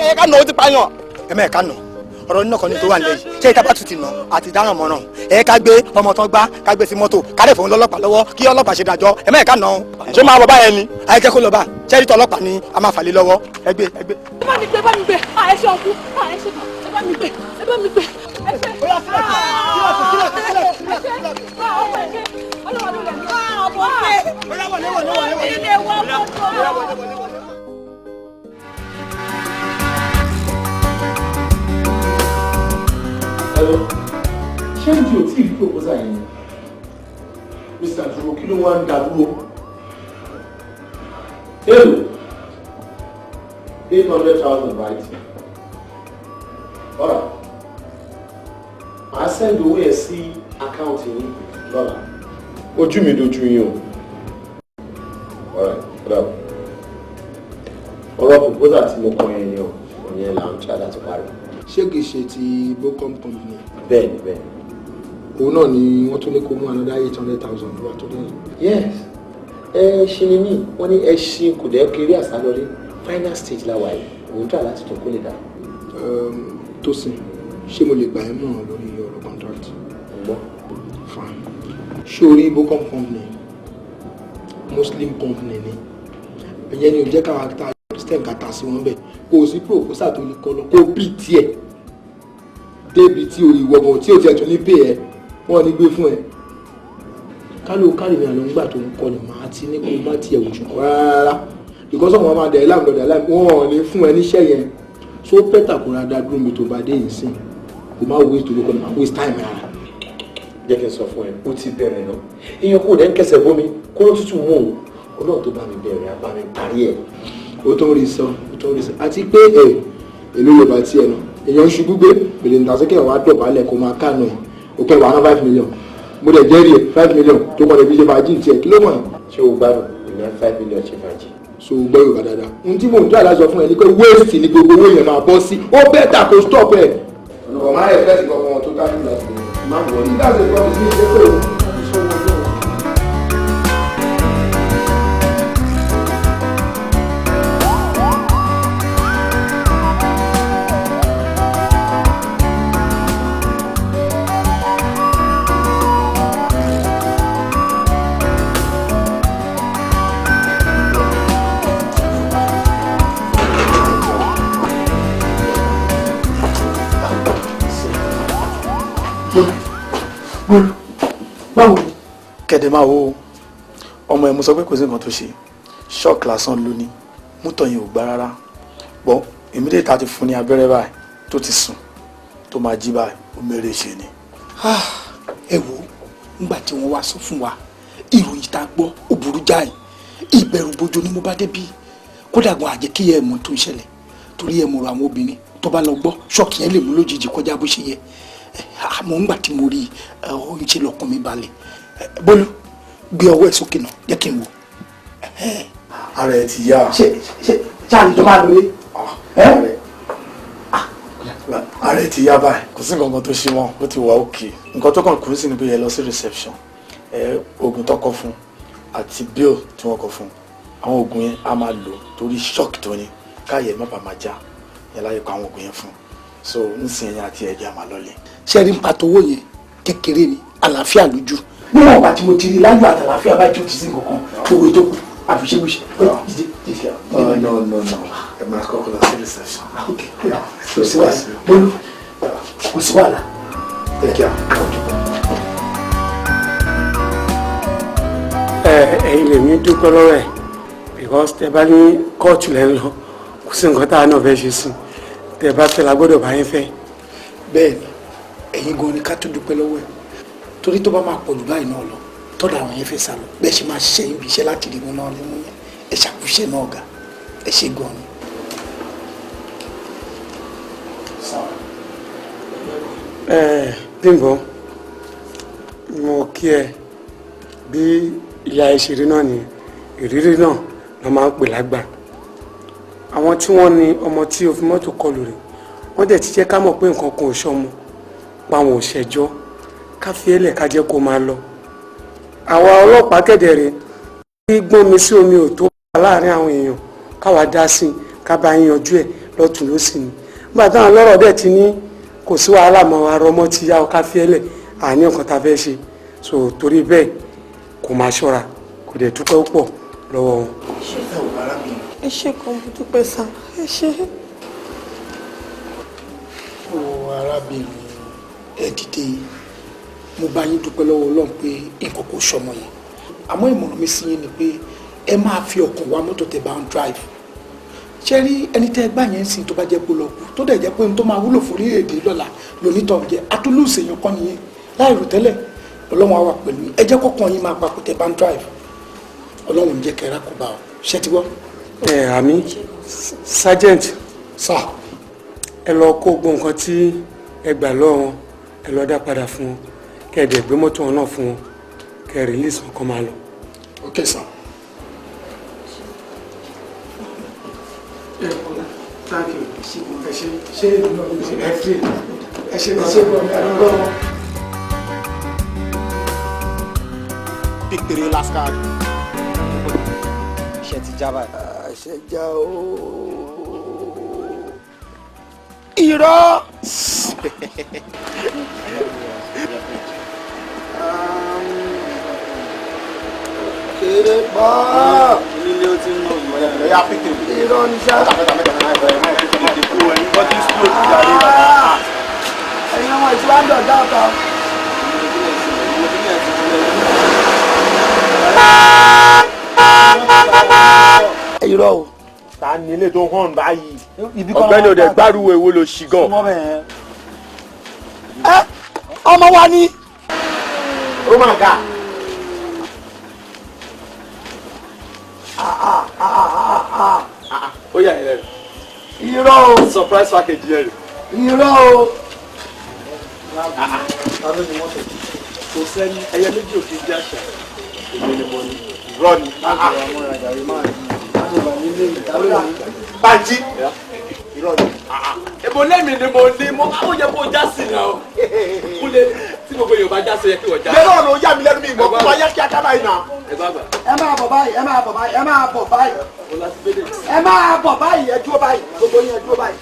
Ẹ ká nà, ó ti pààyàn. Ẹ mẹ́ẹ̀ ká nà, ọ̀rọ̀ nínú kan ní tó wà nílẹ̀ yìí. Ṣé ìta bá tún ti nà àti dáràn mọ́ràn? Ẹ ká gbé ọmọ tán gbá, ká gbé sí mọ́tò, ká lè fòun lọ́lọ́pàá lọ́wọ́ kí ọlọ́pàá ṣe dájọ́. Ẹ mẹ́ẹ̀ ká nà ó. Ṣé máa wọ báyẹn ni? Ayé jẹ́ kó lọ bá ṣẹ́rí tọ́ ọlọ́pàá ni a máa fà lé lọ́wọ́. Ẹ gbé, ẹ gbé. Ẹ bá mi gbé, ẹ bá mi gbé. Ẹ ṣe ọkú, ẹ ṣe, ẹ bá mi gbé, ẹ bá mi gbé. Ẹ ṣe. Ọmọ ẹ ṣe ọlọ́wọ́ ló lẹ̀ mí. Ọmọ ẹ ilé wa mọ́tò. Hello. Ṣé n tí o tí ì rí proposal yẹn ni? Mr. Dúró, kí ló wá ń dá dúró? Hello. 800,000, right? Alright. Màá send owó yẹn sí account yín lọ́la. Ojú mi dojú yín o. Alright, ọ̀dà. Ọ̀rọ̀ proposal tí mo kọ yẹn ni o, òyìn là ń try láti parí. Ṣé kìí ṣe ti Bocom company? Bẹ́ẹ̀ni, bẹ́ẹ̀ni. Òun náà ni wọ́n tún ní kó mú another 800,000 wá tó dé. Yes, ẹṣin ni mí. Wọ́n ní ẹṣin kò dẹ́ kiri àsálọ́lé. Final stage la wà yìí, òun try láti tún kó lè dà. Tósìn, ṣé mo lè gbà ẹ́ mọ̀ràn lórí ọ̀rọ̀ contract? Gbọ́. Fine. Ṣé o rí Bocom company, Muslim company ni. Ìyẹn ni ò jẹ́ káwa ta Christian kàtà sí wọn bẹ́ẹ̀. Kò sí proposal tó lè kọ lọ kó bí tiẹ̀ débi tí o ìwọ̀gàn tí o tiẹ̀ tún ní pay ẹ, wọ́n ní gbé fún ẹ. Kálò kárì ní àná ńgbà tó ń kọ ni màá ti ní kó má tiẹ̀ wò ṣùkọ́ rárá, because àwọn máa dẹ̀ ẹ́ láàmú lọ́dẹ̀ láàmú, wọn ò ní fún ẹ níṣẹ́ yẹn. So better kó ra dá dúró mi tó bá dé yìí sìn, kó má waste owó, kó má waste time rárá. Jẹ́ kí n sọ fún ẹ, ó ti bẹ̀rẹ̀ náà. Èèyàn kò dẹ́ ń kẹsẹ̀ bómi kó ló tútù mú òun. Ọlọ́run tó bá mi bẹ̀rẹ̀ á bá mi parí ẹ̀. Ó tó ń rí sọ, ó tó ń rí sọ. Àti pé ẹ èló Yorùbá tiẹ̀ náà, èèyàn ń ṣubú gbé bèlè níta wàá dọ̀bálẹ̀ kó máa kánú ẹ̀. Òpin wàá ná 5 million, mo dẹ̀ jẹ́rìí ẹ̀. 5 million tó kọ́ lè fi ṣe fàájì tiẹ̀, kí ló mọ̀ ẹ́? Ṣé o gbádùn ìná 5 million ṣe fàájì? So gbọ́ Yorùbá dáadáa. Ohun tí mò ń tó àlá sọ fún ẹ ni pé waste ni gbogbo owó yẹn máa bọ́ sí. Ó better kó stop ẹ̀. Ọ̀nà máa ẹ̀ fẹ́sì kankan tó ká nígbà tó má wọlé. That's a promise mi ṣe pé o. Bólú, báwo ni? Kẹ̀dẹ̀ máa wo ọmọ ẹ̀. Mo sọ pé kò sí nǹkan tó ṣe, shock lásán ló ní. Mútọ̀ yẹn ò gbá rárá bọ́. Immediately tá a ti fún ní abẹ́rẹ́ báyìí tó ti sùn, tó máa jí báyìí, ó mèrè ṣe ni. Ẹ wo, ńgbà tí wọ́n wá sọ fún wa, ìròyìn tá a gbọ́ ó burú jáì. Ìbẹ̀rù bojo ni mo bá débi. Kódà gan àjẹ́ kí ẹ mọ̀ tó ń ṣẹlẹ̀, torí ẹ mọ̀rọ̀ àwọn obìnrin, tó bá lọ gbọ́, shock yẹn lè mú lójijì kọjá bó ṣe yẹ. Àmọ́ ńgbà tí mo rí i, ó ń ṣe lọ́kàn mi balẹ̀. Bólú, gbé ọwọ́ ẹ̀ sókè náà, jẹ́ kí n wò. Ara ẹ ti yá. Ṣé ṣáà ní tó máa lọlé? Ara ẹ ti yá báyìí, kò sí nǹkan kan tó ṣe wọn, ó ti wà òkè. Nǹkan tó kàn kù sí ni pé ẹ lọ sí reception ẹ, oògùn tó kọ fún àti bill tí wọ́n kọ fún, àwọn oògùn yẹn á máa lò torí shock tó ní, káyẹ̀ má bàa máa já yẹn láyé kọ àwọn oògùn yẹn fún. So nísìnyẹn àti ẹ̀jẹ̀ àmà lọ́lẹ̀. Ṣé rí nípa tówó yẹn, kékeré ni, àlàáfíà lójú. Níwọ̀n ọ̀gbà tí mo ti rí láyọ̀ àtàlàáfíà báyìí, tí ó ti sí nǹkan kan, gbogbo ètò kù àfiṣẹ́bùṣe. Dìde, dìde. No, no, no, no, ẹ máa kọ́kọ́ lọ sí reception. Ok, kò sí wàhálà. Bólú, kò sí wàhálà. Take care. Ẹ ẹ̀yin lèmi dúpẹ́ lọ́wọ́ ẹ̀, because tẹ bá ní kóòtù lẹ́ ń lọ, kò sí nǹkan tá a náà fẹ́ ṣe sí tẹ́ ẹ bá fẹ́ la gbọ́dọ̀ bá yín fẹ́. Bẹ́ẹ̀ni, ẹ̀yin gan ni ká tó dúpẹ́ lọ́wọ́ ẹ̀, torí tó bá máa pọ̀ jù báyìí náà lọ, tọ́dọ̀ àwọn yẹn fẹ́ sá lọ, bẹ́ẹ̀ ṣe máa ṣiṣẹ́ ibi iṣẹ́ láti rí mú náà nínú yẹn. Ẹ ṣàkóso náà ọ̀gá, ẹ ṣe gan ni. Ẹ Bímbọ́, mo kí ẹ. Bí ìyá ẹ ṣe rí náà nìyẹn, ìrírí náà ló máa ń pè lágbà. Àwọn tí wọ́n ní ọmọ tí o fi mọ́tò kọlù rẹ̀, wọ́n dẹ̀ ti jẹ́ ká mọ̀ pé nǹkan kan ò ṣọmọ pa àwọn òṣèjọ́, ká fi ẹlẹ̀ ká jẹ́ kó máa lọ. Àwa ọlọ́pàá kẹ̀dẹ̀ rẹ̀ kí gbọ́n mi sí omi ò tó wà láàrin àwọn èèyàn, káwa dá sí i, ká bá yín yanjú ẹ̀ lọ́tún lósì ni. Nígbà táwọn ọlọ́rọ̀ dẹ̀ ti ní kò sí wàhálà mọ́, ara ọmọ ti yá ọ, ká fi ẹlẹ̀, àní nǹkan tá a fẹ́ ṣe. So torí bẹ́ẹ̀, kò máa ṣọ́ra, kò dẹ̀ dúpẹ́ púpọ̀ lọ́wọ́ wọn. Ẹ ṣé gan, mo dúpẹ́ sá, ẹ ṣé. Ó arábìnrin, ẹ dìde. Mo bá yín dúpẹ́ lọ́wọ́ Ọlọ́run pé nǹkan kò ṣọmọ yẹn, àmọ́ ìmọ̀ràn mi sí yín ni pé ẹ máa fi ọkàn wa mọ́tò tẹ́ bá ń drive. Ṣé rí ẹni tẹ́ ẹ gbà yẹn ń sìn, tó bá jẹ́ pé lọ kú, tó dẹ̀ jẹ́ pé ohun tó máa wúlò fún orílẹ̀-èdè lọ́la lónítọ̀ jẹ́ atúlùsè yẹn kọ́ nìyẹn láì rò tẹ́lẹ̀. Ọlọ́run á wà pẹ̀lú yín. Ẹ jẹ́ kọ́kàn yín máa papọ̀ tẹ́ bá ń drive. Ọlọ́run jẹ́ kẹ́ra kó bá ọ ṣé ti gbọ́. Ẹ àmì, sergeant. Sir. Ẹ lọ kó gbogbo nǹkan tí ẹ gbà lọ́wọ́ wọn, ẹ lọ dá padà fún wọn, kẹ́ ẹ dẹ̀ gbé mọ́tò wọn náà fún wọn, kẹ́ ẹ release wọn kó máa lọ. Ok sir. Thank you. Ẹ ṣe ṣe ẹ fi ẹ ṣe ẹ ṣe gan ni àdúgbò wọn. Pick three last card. Iṣẹ́ ti já báyìí. Àṣẹ já o. Irọ́. Kéré bá. Onílé ó ti ń ná ìwọ yẹn. Oya, pick three. Irọ́ ni ṣá. Wọ́n ti slow ti jáde. Ẹ̀yin ọmọ ìtura ń dọ̀dá ọ̀tá. Irọ́ o. Ta ni ilé tó ń hàn báyìí? Ọ̀gbẹ́ni òde gbárùwò, èwo ló ṣì gan. Ẹ ọmọ wa ni. Ó máa ga. Ó yà ẹ́ lẹ́nu. Irọ́ o. Surprise package yẹn rè. Irọ́ o. Ta ló ní mọ́tò? Kò sẹ́ni, ẹyẹ méjì ò kí ń jẹ́ àṣà. Èmi ni mo ní. Irọ́ ni. Bánjí. Irọ́ ni. Èbo lẹ́mi ni mo ní mo ó yẹ kó já sí náà. Kúlẹ̀ tí gbogbo Yorùbá já sí, yẹ kí wọ́n já sí. Bẹ́ẹ̀ náà ló yà mí lẹ́nu, mi ìmọ̀ kó wáyé kíákíá báyìí náà. Ẹ bá gbà. Ẹ máa bọ̀ báyìí, ẹ máa bọ̀ báyìí, ẹ máa bọ̀ báyìí. Ẹ máa bọ̀ báyìí, ẹ dúró báyìí, gbogbo yín ẹ dúró báyìí.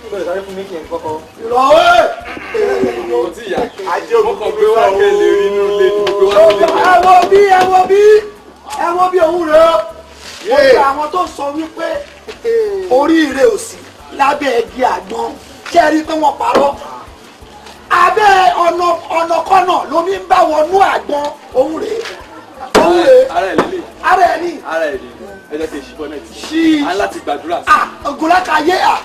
Irọ́ o. Kò tí ì yá. Mo kàn gbé wá kẹ́ lè rí inú ilé ní gbogbo wá sílé. Ẹ wo bí, ẹ wo bí, ẹ wo bí òun rè o. Mo gba àwọn tó sọ wípé oríire ò sí lábẹ́ igi àgbọn, ṣé ẹ rí i pé wọ́n parọ́? Abẹ́ ọ̀nà ọ̀nàkọ́nà lomi ń bá wọnú àgbọn. Òun rèé, òun rèé. Ara ẹ̀ lélẹ̀. Ara ẹ̀ ní. Ara ẹ̀ lélẹ̀. Ẹ jẹ́ kí n ṣí bọ́nẹ̀tì. Ṣí. A ń láti gbàdúrà sí. Ah, ògùnlákà yé à.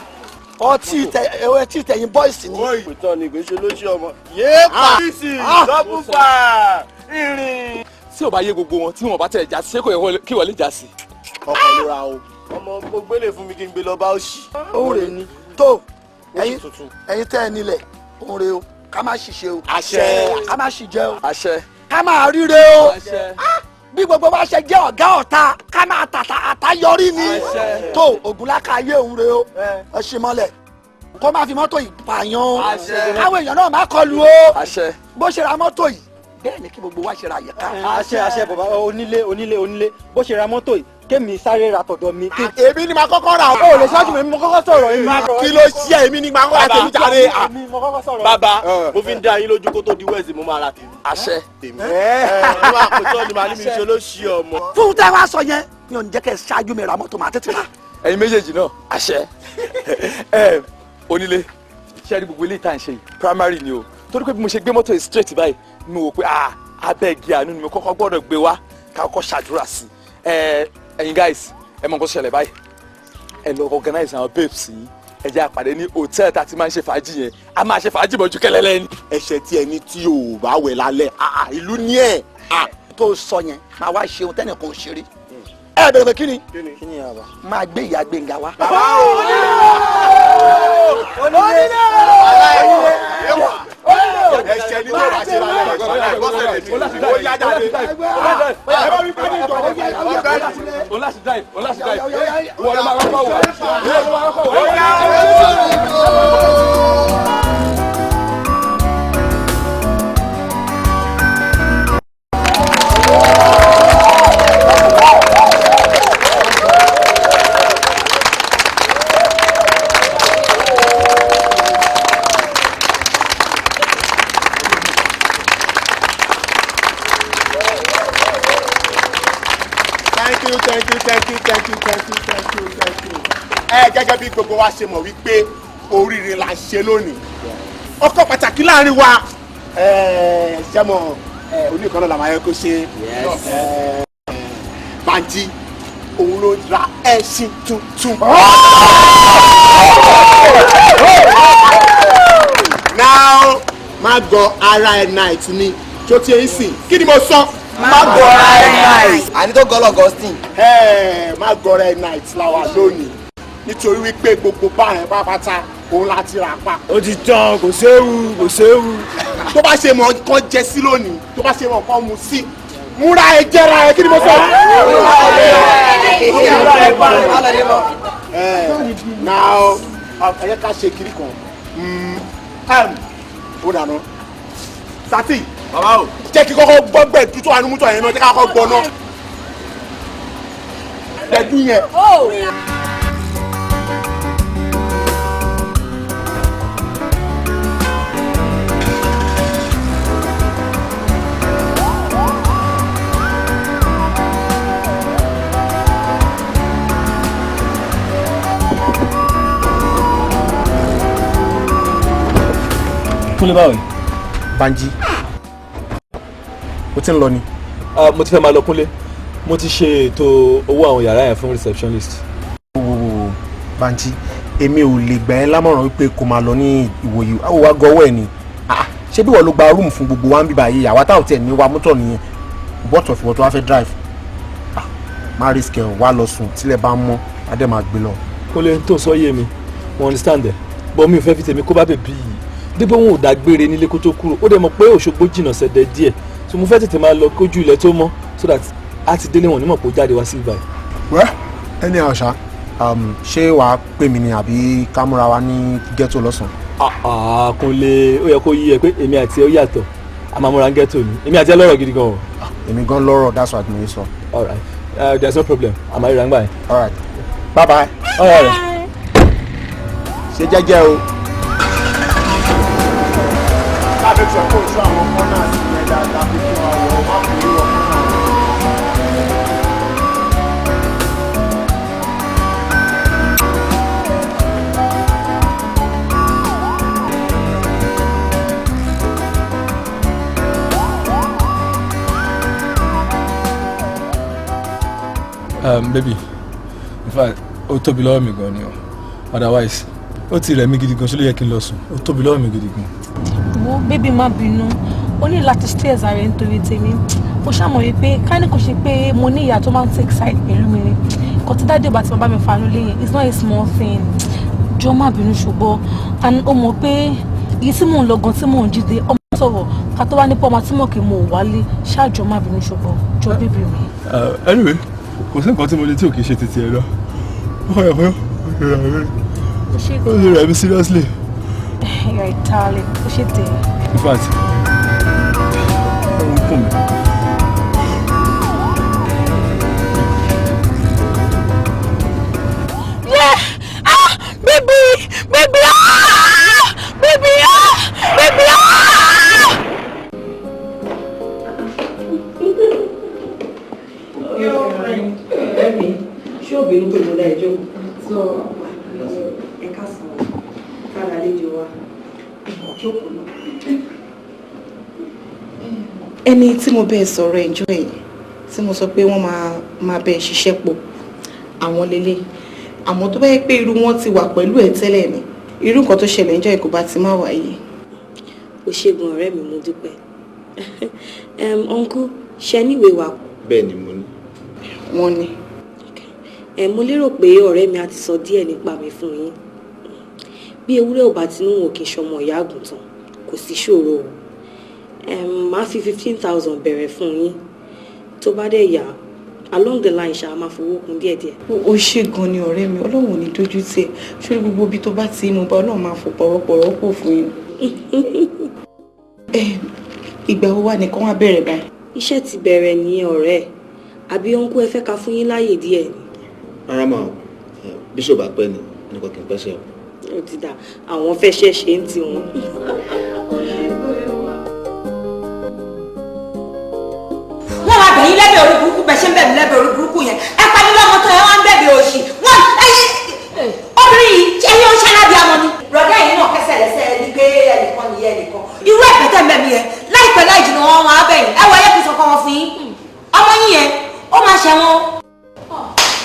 Ọtí tẹ ọtí tẹ̀yìn boys ni. Ìtọ́ ni kò ṣe ló ṣe ọmọ. Yéèpà double five irin. Tí ò bá yé gbogbo wọn, tí wọn bá tẹ̀ já sí, ṣé kò yẹ kí wọ́n lè já sí? Ọkọ̀ ló ra o. Ọmọ kò gbélé fún mi kí n gbé lọ bá òṣì. Òun rèé ni tó ẹ̀yin ẹ̀yin tẹ́ ẹ nílẹ̀, òun rèé o. Ká má ṣiṣẹ́ o. Àṣẹ. Ká má ṣìjẹ o. Àṣẹ. Ká máa ríre o. Àṣẹ. Ah, bí gbogbo wa ṣe jẹ́ ọ̀gá ọ̀tá, ká máa tàtà àtayọrí ni. Àṣẹ. Tó ògùnlákà ayé, òun rèé o. Ẹ ṣe mọ́lẹ̀ kó má fi mọ́tò yìí pààyàn o. Àṣẹ. Káwọn èèyàn náà má kọlù o. Àṣẹ. Bó ṣe ra mọ́tò yìí, bẹ́ẹ̀ ni kí gbogbo wa ṣe ra yẹ̀ká. Àṣẹ, àṣẹ. Bàbá onílé, onílé, onílé, bó ṣe ra mọ́tò yìí, kémi sáré ra tọ̀dọ̀ mi. Èmi ni màá kọ́kọ́ rà o. Ò lè ṣáájú mi, mo kọ́kọ́ sọ̀rọ̀ yìí. Kí ló ṣí ẹ? Èmi ni màá kọ́kọ́ ra tèmi jáde. Èmi mo kọ́kọ́ sọ̀rọ̀. Bàbá, mo fi ń dá yín lójú, kó tó di wẹ́ẹ̀sì, mo máa ra tèmi. Àṣẹ. Tèmi. Ẹ wá àpótọ́ ni màá ní mi ṣe ló ṣí ọmọ. Fún tẹ́ wá sọ yẹn mi ò ní jẹ́ kẹ́ ẹ ṣáájú mi ra mọ́tò, màá tètè rà. Ẹ̀yin méjèèjì náà, àṣẹ. Ẹ onílé, ṣe rí gbogbo ilé ìta ń ṣe yìí, primary ni o, torí pé bí mo ṣe gbé mọ́tò yìí straight báyìí, mo wò pé ah, abẹ́ igi àánú ni mo kọ́kọ́ gbọ́dọ̀ gbé wá, ká kọ́kọ́ ṣàdúrà sí i. Ẹ ẹ̀yin guys, ẹ mọ nǹkan tó ṣẹlẹ̀ báyìí. Ẹ lọ organize àwọn babes yín, ẹ jẹ́ àpàdé ní hòtẹ́ẹ̀lì tá a ti máa ń ṣe fàájì yẹn. A máa ṣe fàájì mọ́jú kẹlẹ́lẹ́ ni. Ẹ̀ṣẹ̀ tí ẹni tí ò bá wẹ̀ lálẹ́, ìlú ní ẹ̀. Tó sọ yẹn máa wá ṣe ohun tẹ́nìkan ò ṣe rí. Ẹ bẹ̀rẹ̀ pé kí ni máa gbé ìyá Gbénga wá. Ẹ̀ṣẹ̀ ni tó bá ṣe lálẹ́, ó yá jáde. Ẹ bá mi bá ní ìjọ. Ọlá drive, ọlá drive. Wọ́n ló máa kọ́kọ́ wọ̀. Wọ́n ló máa kọ́kọ́ wọ̀. Thank you, thank you, thank you, thank you, thank you, thank you, thank you. Ẹ gẹ́gẹ́ bí gbogbo wa ṣe mọ̀ wípé oríire la ṣe lónìí. Ọkọ̀ pàtàkì láàrin wa, ṣe mọ̀ oníkan náà làwọn ayé kó ṣe. Bánjí òun ló ra ẹṣin tuntun. Now má gọ ara ẹ night ni tó ti ń sìn. Kí ni mo sọ? Má gọ ara ẹ night. Àní tó gọ́ lọ́gọ́sìn. Má gọ ara ẹ night la wà lónìí nítorí wípé gbogbo báyẹn pápátá òun láti rà pa. Ó ti tán, kò séwu, kò séwu. Tó bá ṣe mọ̀ kán jẹ sí lónìí, tó bá ṣe mọ̀ kán mu sí, múra ẹ jẹra ẹ. Kí ni mo sọ? Now ẹ yẹ ká ṣe kiri kan. Ó dànù. Sati. Bàbá o. Jẹ́ kí kọ́kọ́ gbọ́ gbẹ̀dú tó wà ní mútọ̀ yẹn náà, jẹ́ ká kọ́kọ́ gbọ́ náà. Gbẹ̀dú yẹn. Kúnlé, báwo ni? Banji, o ti ń lọ ni. Mo ti fẹ́ máa lọ, Kúnlé. Mo ti ṣe ètò owó àwọn yàrá yẹn fún receptionist. Wo Banji, èmi ò lè gbà ẹ́ lámọ̀ràn wípé kó máa lọ ní ìwòyí. Ó wá gọwọ́ ẹ̀ ni. Ṣé bí wọ́n ló gba rúùmù fún gbogbo wa ń bíbá yìí? Àwa táwọn tiẹ̀ ní wa mọ́tò nìyẹn. Bọ́tọ̀ fìwọ́ tó wá fẹ́ drive. Má risk ẹ̀, wá lọ sùn, tílẹ̀ bá ń mọ́, adé máa gbé lọ. Kúnlé, tó sọ yé mi, mo understand ẹ̀, but mi ò fẹ́ fi tèmi kó bá bèbí yìí. Dípò òun ò dágbére nílé kó tó kúrò, ó dẹ̀ mọ̀ pé Òṣogbo jìnnà sẹ́dẹ̀ díẹ̀, so mo fẹ́ tètè máa lọ kójú ilẹ̀ tó mọ́ so that a ti délé wọn nímọ̀ pé ó jáde wá sí ibà yìí. Wẹ́ ẹni àṣà, ṣé wàá pè mí ni àbí ká múra wa ní ghetto lọ́sàn-án? Kúnlé, ó yẹ kó yí ẹ pé èmi àti ẹ ó yàtọ̀, a máa múra ghetto ni. Èmi àti ẹ lọ́rọ̀ gidi gan o. Èmi gan lọ́rọ̀, that's what mo sọ. All right, there's no problem, a máa ríra ń gbà yẹn. All right, bye bye. All right. Ṣe jẹ́jẹ́ o. Lábẹ́ tí ọkọ̀ ojú àwọn kọ́nà sí ẹ̀ dáadáa fi fún wa wọ̀ má fi rí ọkọ̀ náà. Baby, in fact, ó tóbi lọ́wọ́ mi gan ni o. Otherwise, ó ti rẹ̀ mí gidi gan, ṣé ló yẹ kí n lọ sùn? Ó tóbi lọ́wọ́ mi gidi gan. Wo baby, má bínú, ó ní láti stress ara ẹ nítorí tèmi. Ó ṣàmọ̀ wípé ká ní kò ṣe pé mo ní ìyá tó máa ń take side pẹ̀lú mi ni nǹkan tí daddy bá ti máa bá mi fa lólè yẹn. It's not a small thing. Jọ, má bínú ṣùgbọ́n. And ó mọ̀ pé iye tí mò ń lọ gan tí mò ń jíde ọmọ sọ̀rọ̀ ká tó wá ní pọ́ ọmọ tí mò kì í mò wálé ṣáàjọ. Má bínú ṣùgbọ́n, jọ baby mi. Anyway, kò sí nǹkan tí mo lè tí ò kì í ṣe tètè ẹ lọ. Ó yẹ kó ó lè rẹ̀ mí seriously. You're a darling. Ó ṣe tẹ̀. In fact, ó ń kùn mí. Yeah! Ah! Baby! Baby! Ah! Baby! Ah! Baby! Ah! Ọ̀rẹ́ mi, ṣé obìnrin pé mo dá ẹjọ́ sọ? Ẹ káàsán, kára àlejò wa jókòó náà. Ẹni tí mo bẹ́ẹ̀ sọ̀rọ̀ ẹ̀jọ́ ẹ̀yìn tí mo sọ pé wọ́n máa máa bẹ́ẹ̀ ṣiṣẹ́ pọ̀, àwọn lélẹ̀. Àmọ́ tó bá yẹ pé irú wọn ti wà pẹ̀lú ẹ̀ tẹ́lẹ̀ ni, irú nǹkan tó ṣẹlẹ̀ ń jẹ́ kò bá ti má wáyé. O ṣé gan, ọ̀rẹ́ mi, mo dúpẹ́. Uncle, ṣe níwèé wa? Bẹ́ẹ̀ ni, mo ní. Wọ́n ní. Mo lérò pé ọ̀rẹ́ mi á ti sọ díẹ̀ nípa mi fún yín. Bí ewúrẹ́ ò bá tinú wò kí n ṣọmọ ìyá àgùntàn, kò sí ṣòro o. Màá fi 15,000 bẹ̀rẹ̀ fún yín. Tó bá dẹ̀ yá, along the line ṣá, máa fowó kún díẹ̀díẹ̀. Ó ṣe gan ni, ọ̀rẹ́ mi. Ọlọ́run ò ní dójú tì ẹ́. Sórí gbogbo ibi tó bá ti mú bá, Ọlọ́run máa fò pọ̀rọ̀pọ̀rọ̀ kò fún yín. Ìgbà wo wà nìkan wá bẹ̀rẹ̀ báyìí? Iṣẹ́ ti bẹ̀rẹ̀ nìyẹn, ọ̀rẹ́. Àbí uncle, ẹ fẹ́ ká fún yín láàyè díẹ̀ ni? Rárá mà, bíṣọ̀ bá pẹ́ ni ẹnìkan kì í pẹ́ṣẹ̀ o. Ó ti dà, àwọn fẹ́ ṣẹ̀ṣẹ̀ ń tiwọn. Wọ́n máa bẹ̀yìn lẹ́bẹ̀ẹ́ orí burúkú bẹ́ẹ̀ ṣe ń bẹ̀mí lẹ́bẹ̀ẹ́ orí burúkú yẹn. Ẹ parí lọ́mọ tó ẹ wá ń bẹ̀bẹ̀ òṣì. Wọ́n ẹyìn obìnrin yìí ṣé yóò ṣálábì àmọ́ ni. Rọ̀dá yìí náà kẹsẹ̀ lẹ́sẹ̀ ní pé ẹnìkan nìyẹn ẹnìkan. Irú ẹ̀pẹ̀ tẹ̀ mẹ́mi yẹn, láìpẹ́ láì jìnnà wọn máa bẹ̀yìn. Ẹ wọ ẹyẹ kí n sọ fún wọn fún yín. Ọmọ yín yẹn ó máa ṣẹ̀wọ̀n,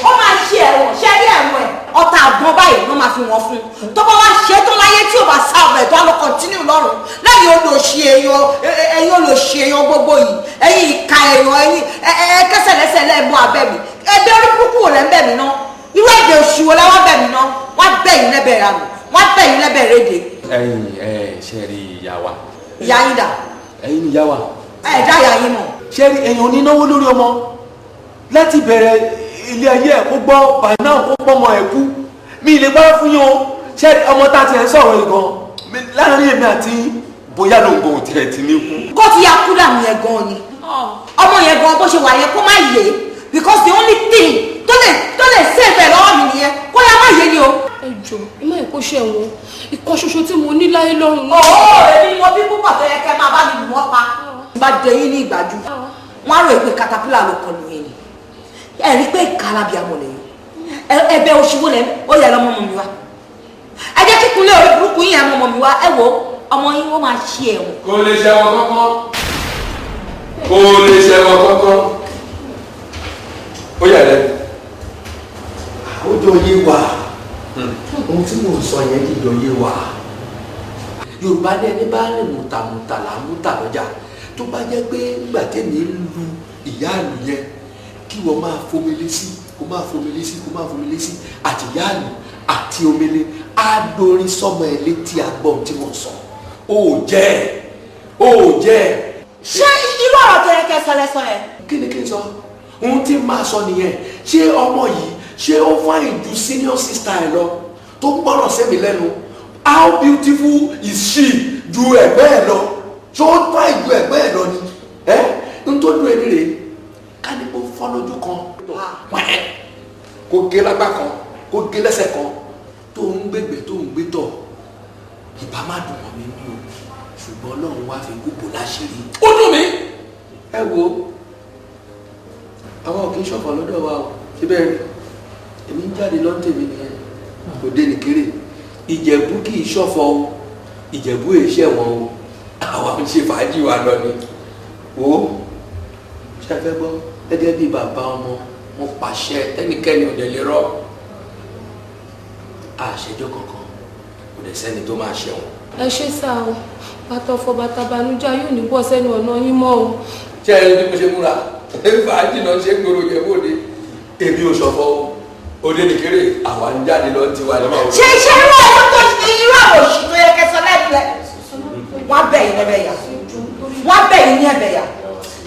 ó máa ṣe ẹ̀wọ̀n. Ṣe rí ẹ̀wọ̀n ẹ̀, ọta àgbọn báyìí ló máa fi wọ́n fún tó bá wá ṣe tó láyé tí ò bá sáàbù ẹ̀ tó á lọ continue lọ́rùn lẹ́yìn olóṣì èèyàn. Ẹ̀yin olóṣì èèyàn gbogbo yìí, ẹ̀yin ìka èèyàn, ẹ̀yin ẹ kẹsẹ̀ lẹ́sẹ̀ lẹ́ẹ̀mú abẹ́ mi. Ẹ̀bẹ̀ orí burúkú wò lẹ́ ń bẹ̀ mí ná? Irú ẹ̀bẹ̀ òṣì wo lẹ́ wá bẹ̀ mí ná? Wọ́n bẹ̀ yín lẹ́bẹ̀ ra mi, wọ́n bẹ̀ yín lẹ́bẹ̀ rédè. Ẹ̀yin ẹ ṣe rí ìyá wa. Ìyá yín dà? Ẹ̀yin ni ìyá wa. Ẹ dá ìyá yín mọ̀. Ṣé rí èèyàn onínáwó lórí ọmọ láti bẹ̀rẹ̀ ilé ayé ẹ̀, kó gbọ́ by now kó pọ́mọ ẹ̀ kú, mi lè gbá fún yín o. Ṣé ọmọ tá a ti ẹ̀ ń sọ̀rọ̀ yìí gan, láàrin èmi àti bóyá ló ń gan òtí ẹ̀ ti ní kú. Kó ti ya kú dànù yẹn gan ni. Ọmọ yẹn gan bó ṣe wà yẹn, kó má yé, because the only thing tó lè save ẹ lọ́wọ́ mi nìyẹn. Kó yá má yé ni o. Ẹ jọ, ẹ má yẹ kó ṣe ẹ̀wọ̀n. Ìkan ṣoṣo tí mo ní láyé lọ́rùn. Ọ̀ọ́, èmi ni mo bí púpọ̀ tó yẹ kẹ́ máa bá mi lù wọ́n pa. Bá dé yín ní ìgbàjú, wọ́n á rò pé caterpillar ló kọlù yín ni. Ẹ rí pé ìkara bíi amọ̀ lẹ́yìn ẹbẹ oṣù wo lẹ́nu ó yẹ lọ́mọ mi wá. Ẹ jẹ́ kíkunlé orí burúkú yín ẹ̀ mọ́ mi wá. Ẹ wo ọmọ yín, ó máa ṣe ẹ̀wọ̀n. Kò lè ṣẹ̀wọ̀n kankan, kò lè ṣẹ̀wọ̀n kankan. Ó yà lẹ́nu. Ó jọ yé wa. Ohun tí mò ń sọ yẹn ti jọ yé wa. Yorùbá ní ẹni bá rìn mùtàmùtà là ń mútà lọ́jà. Tó bá jẹ́ pé nígbà tèmi ń lu ìyá àlù yẹn, kí wọ́n máa fomele sí, kó máa fomele sí, kó máa fomele sí, àti ìyá àlù àti omele á dorin sọmọ ẹ létí agbọ́n tí wọ́n sọ. Ó jẹ́ ó jẹ́. Ṣé irú ọ̀rọ̀ tó yẹ kẹ́ sọ lẹ́sọ yẹn? Kí ni kí n sọ? Ohun tí máa sọ nìyẹn. Ṣé ọmọ yìí, ṣé ó fine ju senior sister ẹ lọ tó ń gbọ́rọ̀ sẹ́mi lẹ́nu? How beautiful is she ju ẹ̀gbẹ́ ẹ lọ? Ṣé ó fine ju ẹ̀gbẹ́ ẹ lọ ni? Ẹ n tó dùn èmi rèé, ká ní kó fọ́ lójú kan, wẹ́ẹ́, kó gé lápá kan, kó gé lẹ́sẹ̀ kan, tó ń gbégbé tó ń gbé tọ̀, ìbá má dùn mọ́ mi ní o. Ṣùgbọ́n Ọlọ́run wá fi gbogbo láṣìírí. Ó dùn mí. Ẹ wo, àwọn ò kì í ṣọ̀fọ̀ lọ́dọ̀ wa o. Ṣé bẹ́ẹ̀ rí èmi ń jáde lọ́ntẹ̀mí nìyẹn. Òde nìkéré Ìjẹ̀bú kì í ṣọ̀fọ̀ o. Ìjẹ̀bú èṣẹ̀ wọn o. Àwa ń ṣe fàájì wa lọ ni wo. Ṣe fẹ́ gbọ́? Gẹ́gẹ́ bí bàbá ọmọ, mo pàṣẹ, tẹ́nikẹ́ni ò dẹ̀ lè rọ́ àṣẹjọ́ kankan, kò dẹ̀ sẹ́ni tó máa ṣẹ̀wọ̀n. Ẹ ṣe sá o. Bàtà ọ̀fọ̀, bàtà bànújẹ́ yóò ní bọ́ sẹ́nu ọ̀nà yín mọ́ o. Ṣé ẹ rí bí mo ṣe múra? Fàájì náà ṣe ń gbòòrò Ìjẹ̀bú Òde. Èmi ò ṣọ̀fọ̀ o. Òde nìkéré, àwa ń jáde lọ tiwa ní. Ṣé irú ọ̀rọ̀ tó irú àwọn òṣì tó yẹ kẹ́ sọ lẹ́nu ẹ̀? Wọ́n bẹ̀ yín lẹ́bẹ̀ yà, wọ́n bẹ̀ yín ní ẹ̀bẹ̀ yà.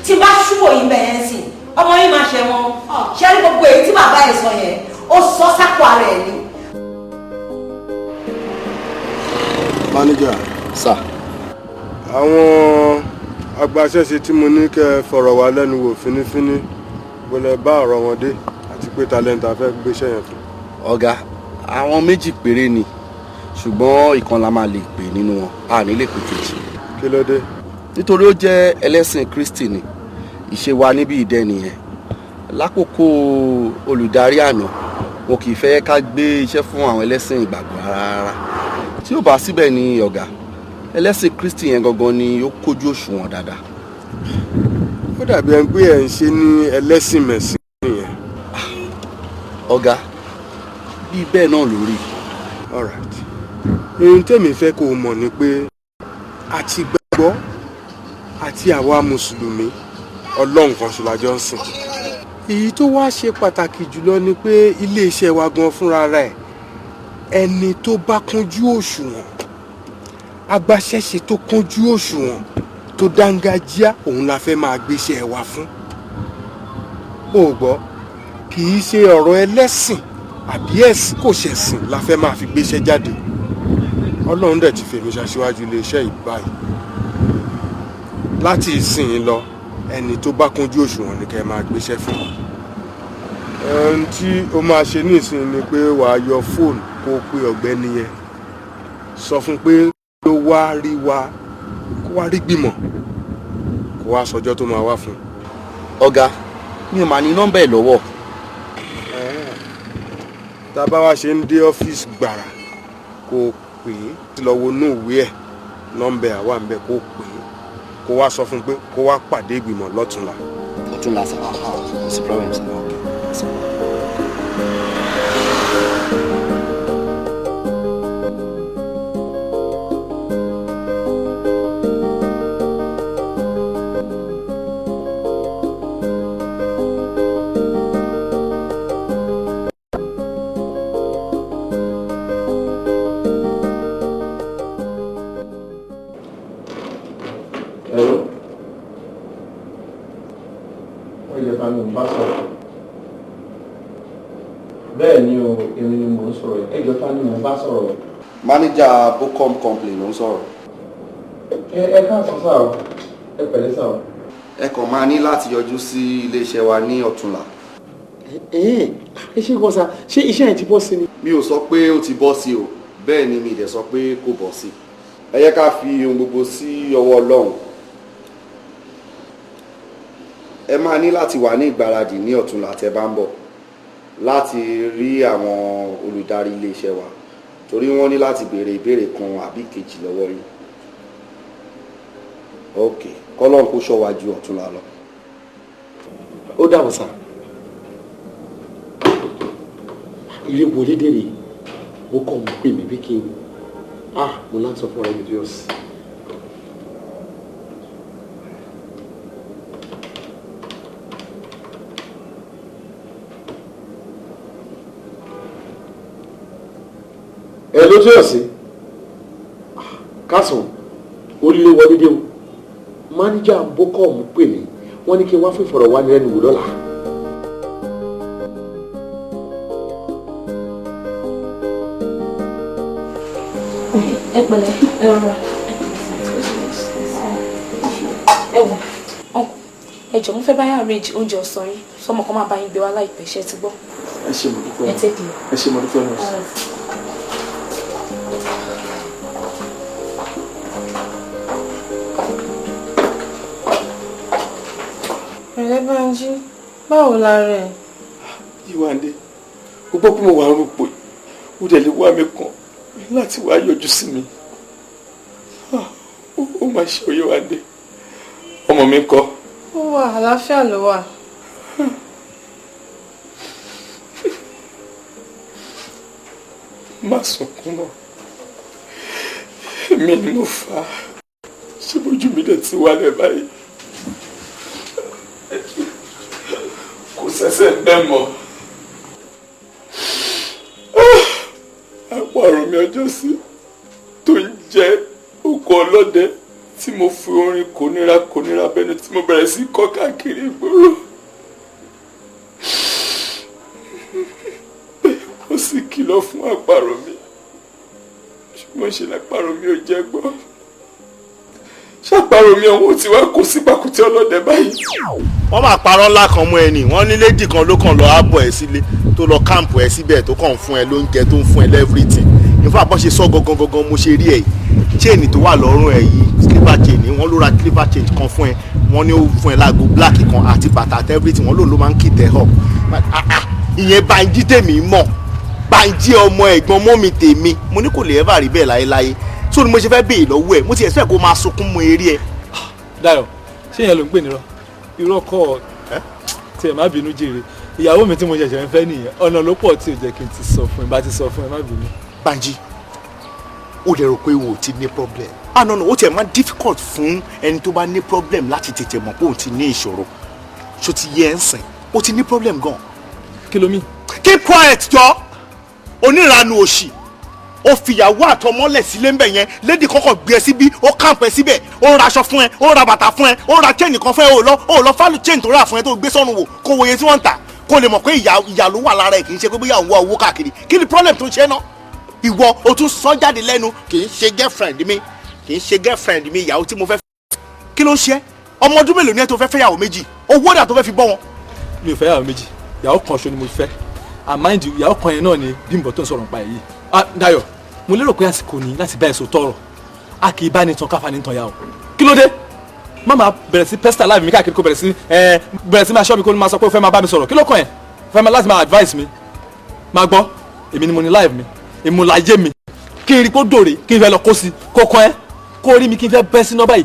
Tí bá ṣúwò yín bẹ̀ yẹn sìn, ọmọ yín máa ṣe wọn. Ṣé rí gbogbo èyí tí bàbá ẹ̀ sọ yẹn, ó sọ sápò ara ẹ̀ ni. Manager. Sir. Àwọn agbaṣẹ́ṣe tí mo ní kẹ́ ẹ fọ̀rọ̀ wá lẹ́nu wò fínífíní, bó lẹ bá ọ̀rọ̀ wọn dé, àti pé talẹ́ǹtà fẹ́ gbéṣẹ́ yẹn fún? Ọ̀gá, àwọn méjì péré ni, ṣùgbọ́n ìkan la máa lè pè nínú wọn, a ní lè pè kejì. Kí ló dé? Nítorí ó jẹ́ ẹlẹ́sìn Kristi ni. Ìṣe wa níbi ìdẹ nìyẹn. Lákòókò olùdarí àná, wọn kì í fẹ́ ká gbé iṣẹ́ fún àwọn ẹlẹ́sìn ìgbàgbọ́ rárá. Tí ó bá síbẹ̀ ni ọ̀gá, ẹlẹ́sìn Kristi yẹn gangan ni ó kójú òṣùwọ̀n dáadáa. Ó dàbí ẹni pé ẹ̀ ń ṣe ní ẹlẹ́sìn mẹ̀sìn nìyẹn. Ọ̀gá, Bí bẹ́ẹ̀ náà ló rí. Alright, ohun tèmi fẹ́ kó o mọ̀ ni pé àti gbàgbọ́ àti àwa mùsùlùmí, Ọlọ́run kan ṣe la jọ ń sìn. Èyí tó wá ṣe pàtàkì jùlọ ni pé iléeṣẹ́ wa gan fúnra rẹ̀, ẹni tó bá kúnjú òṣùwọ̀n, agbaṣẹ́ṣe tó kúnjú òṣùwọ̀n, tó dángájíá, òun la fẹ́ máa gbéṣẹ́ wa fún. O gbọ́, kì í ṣe ọ̀rọ̀ ẹlẹ́sìn àbí ẹ̀sìn kò ṣẹ̀sìn la fẹ́ máa fi gbéṣẹ́ jáde. Ọlọ́run dẹ̀ ti fèmí ṣaṣíwájú iléeṣẹ́ yìí báyìí. Láti ìsìn lọ, ẹni tó bá kúnjú òṣùwọ̀n ni kẹ́ ẹ máa gbéṣẹ́ fún. Ohun tí o máa ṣe ní ìsìn ni pé wàá yọ fóònù kó o pe ọ̀gbẹ́ni yẹn, sọ fún pé kó wá rí wa, kó wá rí gbìmọ̀, kó wá sọjọ́ tó máa wá fún un. Ọ̀gá, mi ò máa ní nọ́mbà ẹ̀ lọ́wọ́. Tá a bá wá ṣe ń dé ọ́fíìsì gbàrà, kó o pè é, lọ wo inú ìwé ẹ̀, nọ́mbà ẹ̀ wà ń bẹ̀, kó o pè é, kó wá sọ fún un pé kó wá pàdé ìgbìmọ̀ lọ́túnla. Ọ̀túnla sir, kò sí problem sir. Hello. Wọ́n yẹ ta ni mò ń bá sọ̀rọ̀? Bẹ́ẹ̀ ni o, èmi ni mò ń sọ̀rọ̀. Ẹ jọ̀ọ́, ta ni mò ń bá sọ̀rọ̀? Mánéjà Bocom Company ló ń sọ̀rọ̀. Ẹ káàsán sá o, ẹ pẹ̀lẹ́ sá o. Ẹ kàn máa ní láti yọjú sí iléeṣẹ́ wa ní ọ̀túnla. Ẹ ṣe gan sa, ṣé iṣẹ́ yẹn ti bọ́ sí ni? Mi ò sọ pé ó ti bọ́ sí o, bẹ́ẹ̀ ni mi dẹ̀ sọ pé kò bọ́ sí. Ẹ yẹ ká fi ohun gbogbo sí ọwọ́ Ọlọ́run. Ẹ máa ní láti wà ní ìgbáradì ní ọ̀túnla tẹ́ bá ń bọ̀ láti rí àwọn olùdarí iléeṣẹ́ wa, torí wọ́n ní láti béèrè ìbéèrè kan àbí kejì lọ́wọ́ yín. Ok, kọ́lọ́n kó ṣọ́ wa ju ọ̀túnla lọ. Ó dàbọ̀ sá. Ilé wọlé dèrè, ó kàn ń pè mí bí kí n mo láti sọ fún ọ̀rẹ́ mi tó yọ sí. Ẹ ló tó yọ sí kásán, oríire wọlé dé o. Mánéjà Bocom pè mí, wọ́n ní kí n wá fún ìfọ̀rọ̀wánilẹ́nuwò lọ́la. Ẹ pẹ̀lẹ́, ẹ rọra. Ẹ wò, uncle, ẹ jọ̀ọ́, mo fẹ́ bá yín arrange oúnjẹ ọ̀sán yín, sọmọ kan máa bá yín gbé wá láìpẹ́. Ṣé ti gbọ́? Ẹ ṣé, mo dúpẹ́. Ẹ take care. Ẹ ṣé, mo dúpẹ́, nurse. All right. Pẹ̀lẹ́ Bánjí, báwo la rẹ̀? Yíwándé, o gbọ́ pé mo wà ń rúpò yìí, ó dẹ̀ lè wá mi kàn láti wá yọjú sí mi. Ó máa ṣe òye Yíwándé. Ọmọ mi ńkọ́? Ó wà, àlàáfíà ló wà. Má sunkún mọ́. Èmi ni mo fà á. Ṣé bójú mi dẹ̀ ti wálẹ̀ báyìí? Kò sẹ́sẹ̀ bẹ́ẹ̀ mọ́. Àpò àrùn mi ọjọ́ sí tó ń jẹ́ oko ọlọ́dẹ tí mo fi orin kò nira bẹnu tí mo bẹ̀rẹ̀ sí kọ́ káàkiri ìgboro. Ó sì kìlọ̀ fún àparò mi, ṣùgbọ́n ṣe láparò mi ò jẹ́ gbọ́. Ṣàparò mi ọ̀hún ti wá kó sí pàkúté ọlọ́dẹ báyìí. Wọ́n máa parọ́ ńlá kan mọ́ ẹni wọ́n ní lady kan ló kàn lọ àbọ̀ ẹ̀ sílé, tó lọ camp ẹ̀ síbẹ̀, tó kàn ń fún ẹ lóúnjẹ, tó ń fún ẹ lẹ́fìrìtì. In fact, bọ́n ṣe sọ gangan gangan mo ṣe rí ẹ yìí, chain tó wà lọ́rùn ẹ yìí, clipper chain ni wọ́n ló ra clipper chain kan fún ẹ. Wọ́n ní ó fún ẹ láago black kan àti bàtà àti everything. Wọ́n lòun ló máa ń kì tẹ̀ up. Ìyẹn Bánjí tèmi mọ̀, Bánjí ọmọ ẹ̀gbọ́n mọ́ mi tèmi, mo ní kò lè ever rí bẹ́ẹ̀ láéláé. So ni mo ṣe fẹ́ béèrè lọ́wọ́ ẹ̀, mo ti expect kó máa sunkún mọ́ eré ẹ. Dayọ̀, ṣé ìyẹn ló ń pè nírọ́? Irọ́ kọ́, tiẹ̀ má bínú jèrè. Ìyàwó mi tí mo ṣẹ̀ṣẹ̀ ń fẹ́ nìyẹn. Ọ̀nà ló pọ̀ tí ò jẹ́ kí n ti sọ fún ẹ, bá ti sọ fún ẹ, má bínú. Banji, ó lè rò pé o ò ti ní problem. Ah, no, no, ó tiẹ̀ máa difficult fún ẹni tó bá ní problem láti tètè mọ̀ pé òun ti ní ìṣòro. Ṣó ti yẹ ẹ́ ń sìn? Ó ti ní problem gan. Kí ló mean? Keep quiet jọ. Oníranu òṣì. Ó fìyàwó àtọmọ́lẹ̀ sílé ńbẹ̀ yẹn. Lady kọ́kọ́ gbé ẹ síbí, ó camp ẹ síbẹ̀, ó ń raṣọ fún ẹ, ó ń ra bàtà fún ẹ, ó ń ra chain kan fún ẹ, ó lọ fálù chain tó rà fún ẹ tó gbé sọ́run wò, kó wo iye tí wọ́n ń tà, kó lè mọ̀ pé ìyà ìyà ló wà lára ẹ̀, kì í ṣe pé bóyá òun wá owó káàkiri. Kí ni problem tó ń ṣe náà? Ìwọ o tún sọ jáde lẹ́nu, kì í ṣe girlfriend mi, kì í ṣe girlfriend mi, ìyàwó tí mo fẹ́. Kí ló ń ṣe? Ọmọ ọdún mélòó ni ẹ tó fẹ́ fẹ́yàwó méjì? Owó dà tó fẹ́ fi bọ́ wọn? Mi ò fẹ́ yàwó méjì, ìyàwó kan ṣo ni mo fẹ́. And mind you, ìyàwó kan yẹn náà ni Bímbọ́ tó ń sọ̀rọ̀ nípa èyí. Ah, Dayọ̀, mo lérò pé àsìkò ní láti bá ẹ sọ tọrọ. A kì í bá ní tan káfa ní tan ya o. Kí ló dé? Má máa bẹ̀rẹ̀ sí pester life mi káàkiri, kó bẹ̀rẹ̀ sí máa ṣọ́ mi, kó máa sọ pé ó fẹ́ máa bá mi sọ̀rọ̀. Kí ló kàn ẹ́? Fẹ́ máa láti máa advice mi? Máa gbọ́, èmi ni mo ní life mi, èmi mo láyé mi. Kí n rí kó dòrè, kí n fẹ́ lọ kó sí kó kàn ẹ́, kó rí mi kí n fẹ́ bẹ́ sínú báyìí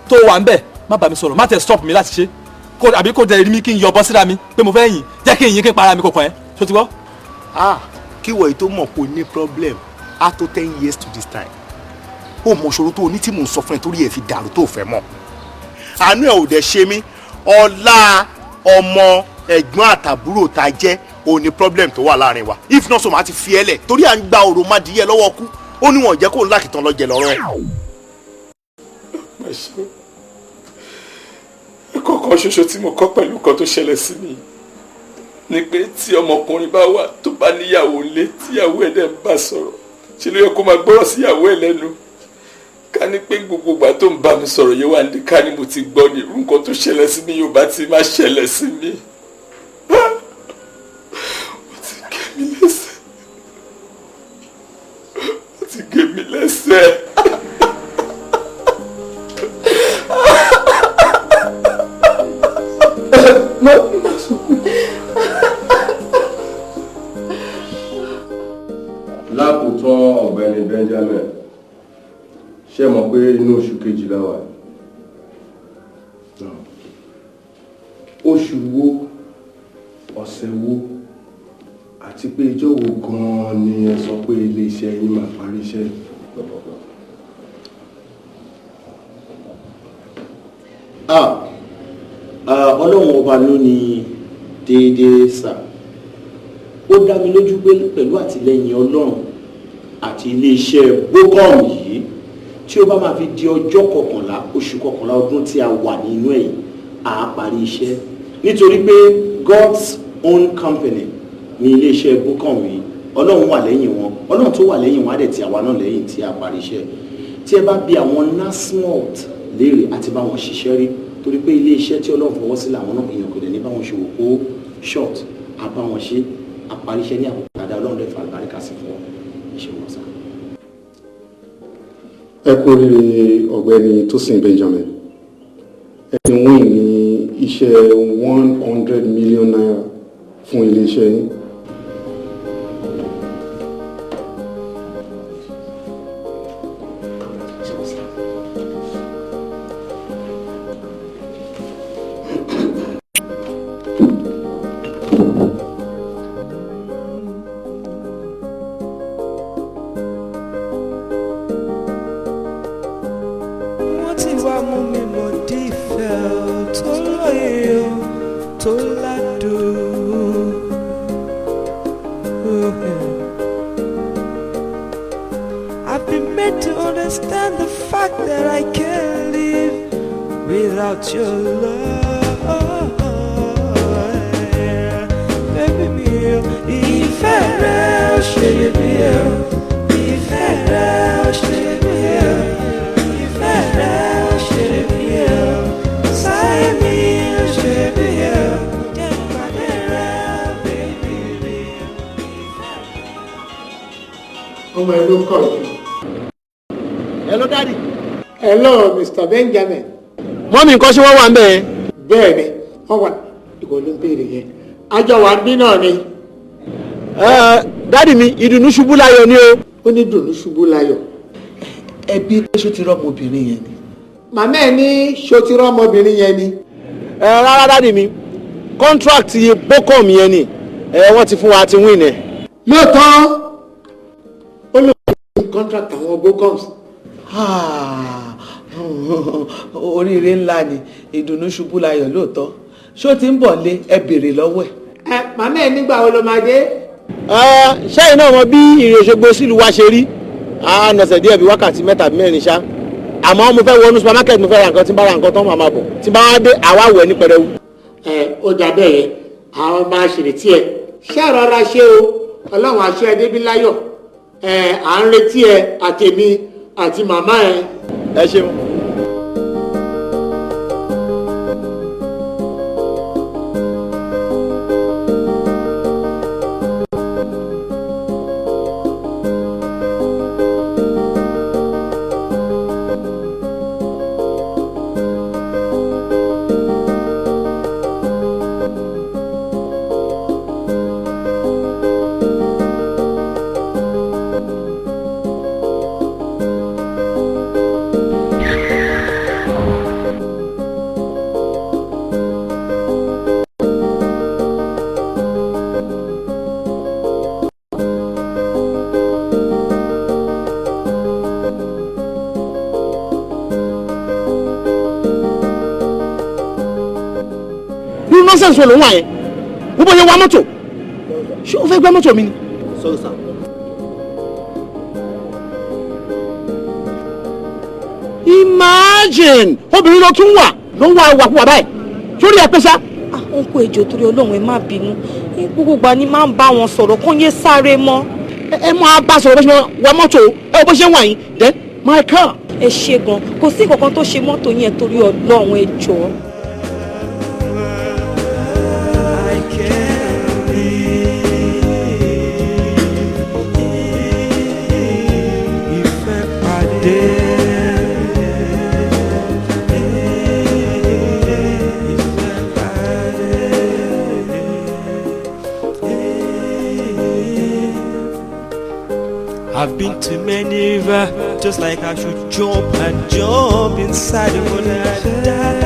tó wà ń bẹ̀, má bá mi sọ̀rọ̀, má tẹ̀ stop mi láti ṣe kó àbí kó dẹ̀ rí mi kí n yọ bọ́ síra mi pé mo fẹ́ yìn, jẹ́ kí n yìn kí n para mi, kó kàn ẹ́. Ṣó ti gbọ́? Ah, kí wọ̀ yìí tó mọ̀ pé o ní problem á tó 10 years to this time. Ó mọ ìṣòro tó o ní tí mò ń sọ fún ẹ torí ẹ fi dàrú tó fẹ́ mọ̀. Àánú ẹ ò dẹ̀ ṣe mí. Ọlá ọmọ ẹ̀gbọ́n àtàbúrò tá a jẹ́, o ní problem tó wà láàrin wa. If not so, màá ti fi ẹ lẹ̀ torí à ń gba òròmọdìyẹ lọ́wọ́ kú. Ó ní wọn jẹ́ kó ń lákìtàn lọ jẹ lọ́rọ́ ẹ̀. Má ṣe ẹ̀kọ́ kan ṣoṣo tí mo kọ́ pẹ̀lú nǹkan tó ṣẹlẹ̀ sí mi ni pé tí ọmọkùnrin bá wà tó bá níyàwó lé, tíyàwó ẹ̀ dẹ̀ ń bá sọ̀rọ̀, ṣe ló yẹ kó máa gbọ́rọ̀ síyàwó ẹ̀ lẹ́nu. Ká ní pé gbogbo ìgbà tó ń bá mi sọ̀rọ̀ yẹn wà ní, ká ní mo ti gbọ́ ní, irú nǹkan tó ṣẹlẹ̀ sí mi yóò bá ti má ṣẹlẹ̀ sí mi. Ó ti gé mi lẹ́sẹ̀, ó ti gé mi lẹ́sẹ̀. Má sunkún. Lákòótán, ọ̀gbẹ́ni Benjamin, ṣé mọ̀ pé inú oṣù kejìlá wà? Oṣù wo, ọ̀sẹ̀ wo, àti pé ìjọ́ wo gan-an ni ẹ sọ pé ilé-iṣẹ́ yín máa parí iṣẹ́ yìí? Ah, ah, Ọlọ́run ọba ló ní déédéé sà. Ó dá mi lójú pé pẹ̀lú àtìlẹ́yìn Ọlọ́run àti iléeṣẹ́ Bocom yìí, tí ó bá máa fi di ọjọ́ 11 oṣù 11 ọdún tí a wà nínú ẹ̀ yìí, à á parí iṣẹ́, nítorí pé God's own company ní iléeṣẹ́ Bocom yìí. Ọlọ́run wà lẹ́yìn wọn. Ọlọ́run tó wà lẹ́yìn wọn á dẹ̀ ti àwa náà lẹ́yìn tí a parí iṣẹ́. Tí ẹ bá bi àwọn NASMALT léèrè, àti bá wọn ṣiṣẹ́ rí, torí pé iléeṣẹ́ tí Ọlọ́run fọwọ́ sí làwọn náà. Èèyàn kò dẹ̀ ní bá wọn ṣòwò kó short. A bá wọn ṣe, a parí iṣẹ́ ní àkókò dáadáa. Ọlọ́run dẹ̀ fà àlùbáríkà sí fún wọn. Ẹ ṣe wọn sá. Ẹ kú oríire, ọ̀gbẹ́ni Tosin Benjamin. Ẹ ti win ní iṣẹ́ ₦100 million fún iléeṣẹ́ yín. Wọ́n ti wá mú mi mọ̀ dífẹ́ tó lóye o, tó ládùn. I've been made to understand the fact that I can't live without your love. Baby mi o, ìfẹ́ rẹ ó ṣe iyebíye o, ìfẹ́ rẹ ó ṣe iyebíye o, ìfẹ́ rẹ ó ṣe iyebíye o, sáyé mi ó ṣe iyebíye o, jẹ́ ìpàdé rẹ, baby mi. Ọmọ ẹ ló kọ̀ jù. Hello, Daddy. Hello, Mr. Benjamin. Mummy nǹkan, ṣé wọ́n wà ń bẹ̀ yẹn? Bẹ́ẹ̀ ni, wọ́n wà. Ìwọ ló ń béèrè yẹn. Àjọ wa ń bí náà ni. Daddy mi, ìdùnnú ṣubú láyọ̀ ni o. Ó ní dùnnú ṣubú láyọ̀. Ẹbí pé ṣó ti rọ́mọbìnrin yẹn ni? Màmá ẹ ní ṣó ti rọ́mọbìnrin yẹn ni? Ẹ rárá, daddy mi. Contract bocom yẹn ni ẹ wọ́n ti fún wa, ti win ẹ. Lóòótọ́, ó lè fún contract àwọn bocoms. Oríire ńlá ni, ìdùnnú ṣubú layọ̀ lóòótọ́. Ṣó ti ń bọ̀ lé? Ẹ béèrè lọ́wọ́ ẹ̀. Ẹ màmá ẹ, nígbà wo ló máa dé? Ṣẹ́yìn náà mọ bí ìrìn Òṣogbo sílùú wa ṣe rí, a nọ̀sẹ̀ díẹ̀, bí wákàtí 3 mẹ́rin ṣá. Àmọ́ mo fẹ́ wọnú supermarket, mo fẹ́ ra nǹkan. Tí n bá ra nǹkan tán, màá máa bọ̀. Tí n bá wá dé, àwa wẹ̀ ní pẹrẹwu. Ẹ ó dà bẹ́ẹ̀ yẹn, àwọn máa ṣèrètí ẹ. Ṣé rọra ṣe o, Ọlọ́run aṣọ ẹ débi láyọ̀. Ẹ à ń retí ẹ, àtèmi àti màmá ẹ. Ẹ ṣeun. Irú nonsense wo ló ń wà yẹn? Wọ́n bọ́ yẹ wa mọ́tò, ṣé o fẹ́ gbá mọ́tò mi ni? Sorry, sir. Imagine, obìnrin ló tún wà ló ń wá ìwàkuwà báyìí sórí ẹ pé ṣá. Ó ń kó ejò torí Ọlọ́run, ẹ má bínú. Gbogbo ìgbà ni máa ń bá wọn sọ̀rọ̀ kó yé sáré mọ́. Ẹ máa bá sọ̀rọ̀ bó ṣe wa mọ́tò ẹ, bó ṣe ń wà yín, then my car. Ẹ ṣe gan, kò sí nǹkan kan tó ṣe mọ́tò yẹn, torí Ọlọ́run, ẹ jọ̀ọ́. I can't live. Ìfẹ́ pàdé. Ìfẹ́ pàdé. I've been to many river, just like I should jump and jump inside the water and die.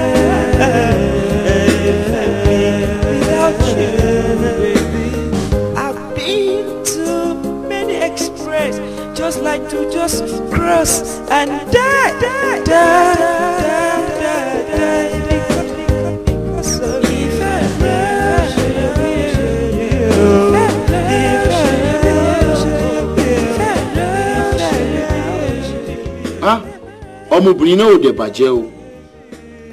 Without you, baby. I've been to many express, just like to just cross and die, die, die, die, die, because of ìfẹ́ rẹ̀ ṣe mí o. Ìfẹ́ rẹ̀ ṣe mí o. Ah, ọmọbìnrin náà ò dẹ̀ bàjẹ́ o.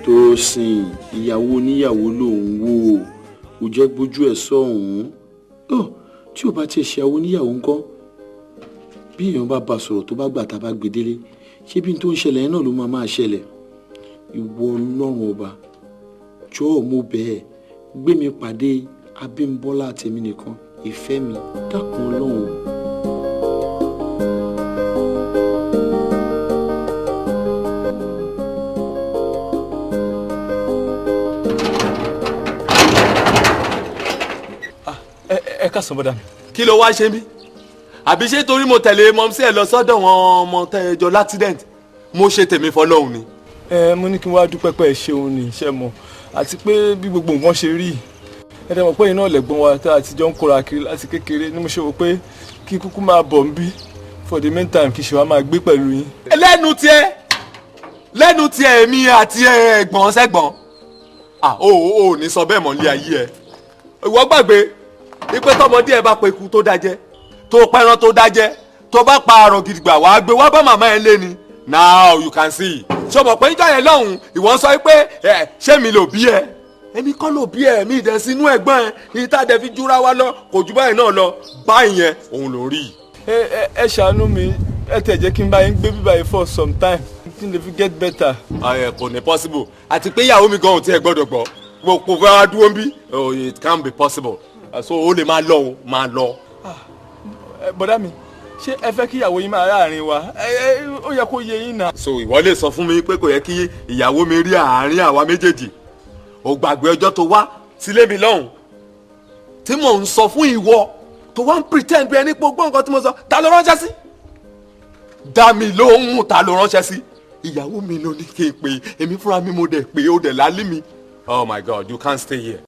Tósìn, ìyàwó oníyàwó lòun wò ó, ò jẹ́ gbójú ẹ̀ sọ̀hún. Ó tí ò bá tiẹ̀ ṣe àwọn oníyàwó ńkọ́? Bí èèyàn bá ba sọ̀rọ̀, tó bá gbà, tá a bá gbé délé, ṣé bí n tó ń ṣẹlẹ̀ yẹn náà ló máa máa ṣẹlẹ̀? Ìwọ Ọlọ́run Ọba, jọ̀ọ́, mo bẹ̀ ẹ́, gbé mi pàdé Abímbọ́lá, tèmi nìkan, ìfẹ́ mi, dákun Ọlọ́run. Ẹ káàsán, bọ́dà mi. Kí ló wá ṣe mí? Àbí ṣé torí mo tẹ̀lé mọ́mísí ẹ̀ lọ sọ́dọ̀ wọn ọmọ tẹ́jọ l'accident, mo ṣe tèmi fọlọ́hún ni? Ẹ mo ní kí n wá dúpẹ́ pé ẹ ṣeun ní iṣẹ́ mọ́, àti pé bí gbogbo nǹkan ṣe rí, ẹ dẹ̀ mọ̀ pé iná lẹ̀gbọ́n wa tá a ti jọ ń kóra kiri láti kékeré ní. Mo ṣe wò pé kí kúkú máa bọ̀ ń bí for the meantime, kí ṣe wá máa gbé pẹ̀lú yín. Lẹ́nu tiẹ̀, èmi àti ẹ̀gbọ́n sẹ́gbọ́n, ah, o ò ní sọ bẹ́ẹ̀ mọ́ ní ayé ẹ. Ìwọ gbàgbé ipe tọmọdé ẹ bá pe ikú tó dájẹ́, tó pẹran tó dájẹ́, tó bá pa àrùn gidigba, wàá gbé wá bá màmá ẹ lé ni. Now you can see. Ṣé o mọ̀ pé níjọ́ yẹn lọ́hùn, ìwọ ń sọ pé ẹ ṣé mi lò bí ẹ? Èmi kọ́ ló bí ẹ, mi ìdẹ̀ sínú ẹ̀gbọ́n ẹ. Ìta dẹ̀ fi júra wa lọ, kò ju báyìí náà lọ. Báyìí yẹn òun ló rí. Ẹ ṣàánú mi, ẹ tẹ̀ jẹ́ kí n bá yín gbé bíbá yìí for some time, kí n lè fi get better. Ẹ kò ní possible, àti pé ìyàwó mi gan ò tiẹ̀ gbọ́dọ̀ gbọ́ mo kò fẹ́ wá dúró ń bí. Oh, it can't be possible. So o lè máa lọ o, máa lọ. Ẹ bọ́dà mi, ṣé ẹ fẹ́ kí ìyàwó yín máa ráàrin wa? Ẹ ó yẹ kó yé yín náà. So ìwọ lè sọ fún mi pé kò yẹ kí ìyàwó mi rí àárín àwa méjèèjì? Ò gbàgbé ọjọ́ tó wá sílé mi lọ́hùn tí mò ń sọ fún ìwọ, tó wá ń pretend bí ẹni pé o gbọ́ nǹkan tí mo sọ? Ta ló ránṣẹ́ sí? Dá mi lóhùn, ta ló ránṣẹ́ sí? Ìyàwó mi ló ní kí n pè. Èmi fúnra mi mo dẹ̀ pé, ó dẹ̀ lálé mi. Oh my God, you can't stay here.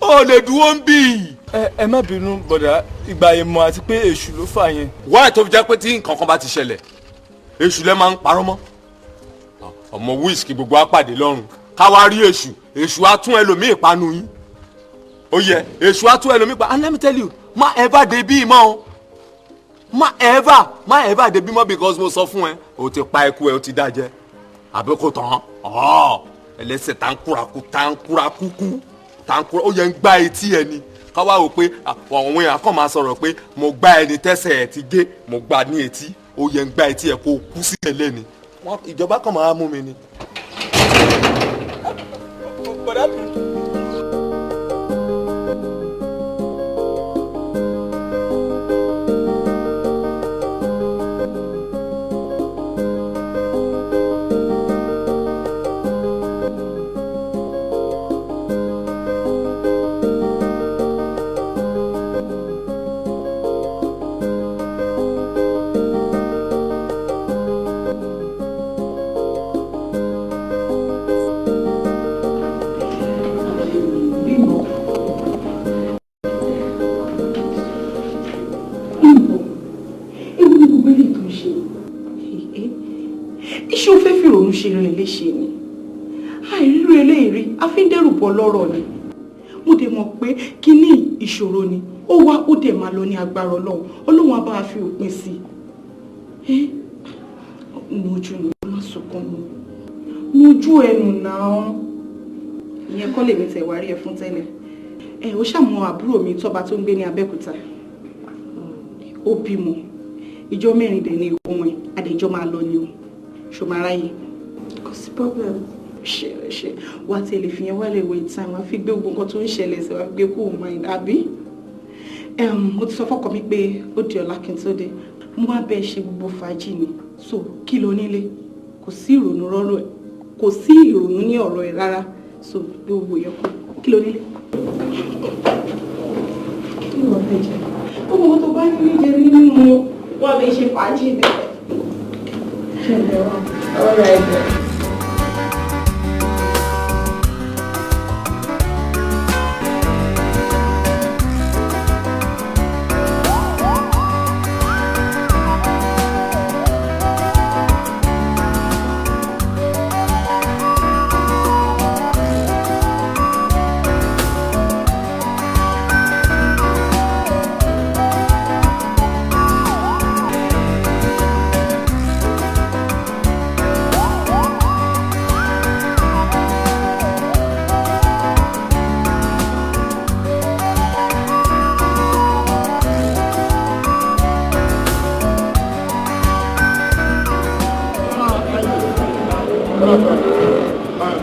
Ó lè dúró ń bì. Ẹ má bínú bọ̀dá, ìgbà ìmọ̀ àti pé èṣù ló fà yẹn. Wáyé tó fi jẹ́ pé tí nǹkan kan bá ti ṣẹlẹ̀, èṣù lẹ máa ń parọ́ mọ́. Ọmọ wíìsì gbogbo á pàdé lọ́run, káwá rí èṣù, èṣù á tún ẹlòmíì panu yín. Ó yẹ èṣù á tún ẹlòmíì pa. And let me tell you, má ever dé bí mọ́ o, má ever dé bí mọ́, because mo sọ fún ẹ, o ti pa ikú ẹ, o ti dájẹ́ àbí kò tán ọ̀ ẹlẹ́sẹ̀ tá ń kúrakú, tá ń kúrakú, tá ń kúra. Ó yẹ ń gbá etí ẹ ni, káwá wò pé àwọn èèyàn kàn máa sọ̀rọ̀ pé mo gbá ẹni tẹ́sẹ̀ ẹ̀ ti gé, mo gbá ní etí. Ó yẹ ń gbá etí ẹ kó o kú sílẹ̀ lẹ́ni, ìjọba kan máa mú mi ni. Bọ̀dá mi. Bímbọ́, Bímbọ́, ewu ni gbogbo eléyìí tó ń ṣe. Iṣẹ́ o fẹ́ fi ìrònú ṣe rẹ̀ léṣe ni. Àìrírú eléyìí rí, a fi ń dẹ́rù bọ́ lọ́rọ̀ ni. Mo dẹ̀ mọ̀ pé kíní ìṣòro ni, ó wá ó dẹ̀ máa lọ ní agbára Ọlọ́run. Ọlọ́run á bá wa fi òpin sí i. Nu ojú nu, má sunkún mọ́. Nu ojú ẹnu náà. Ìyẹn kọ́ lèmi tẹ̀ wá rí ẹ fún tẹ́lẹ̀. Ẹ ó ṣàmọ àbúrò mi Tọ́ba tó ń gbé ní Abẹ́òkúta. Ó bímọ, ìjọ 4 dẹ̀ ní ìkómọ ẹ̀, àdéjọ́ máa lọ ni o. Ṣo máa ráyè? Kò sí problem. Ṣe ṣe wá tẹ̀lé fi yẹn wálé wait time, wá fi gbé gbogbo nǹkan tó ń ṣẹlẹ̀ sí, wá fi gbé kúrò mind, àbí? Mo ti sọ fọ́kọ mi pé ó di ọ̀la kí n tó dé. Mo wá bẹ́ẹ̀ ṣe gbogbo fàájì ni. So kí ló nílé? Kò sí ìrònú rọ́rọ̀ ẹ̀, kò sí ìrònú ní ọ̀rọ̀ ẹ̀ rárá. So gbé gbogbo yẹn kú. Kí ló nílé? Kí ló wọ́n fẹ́ jẹ? Gbogbo nǹkan tó bá ní jẹ nínú wọ́n lè ṣe fàájì ni. Ṣé ẹ wá? All right then.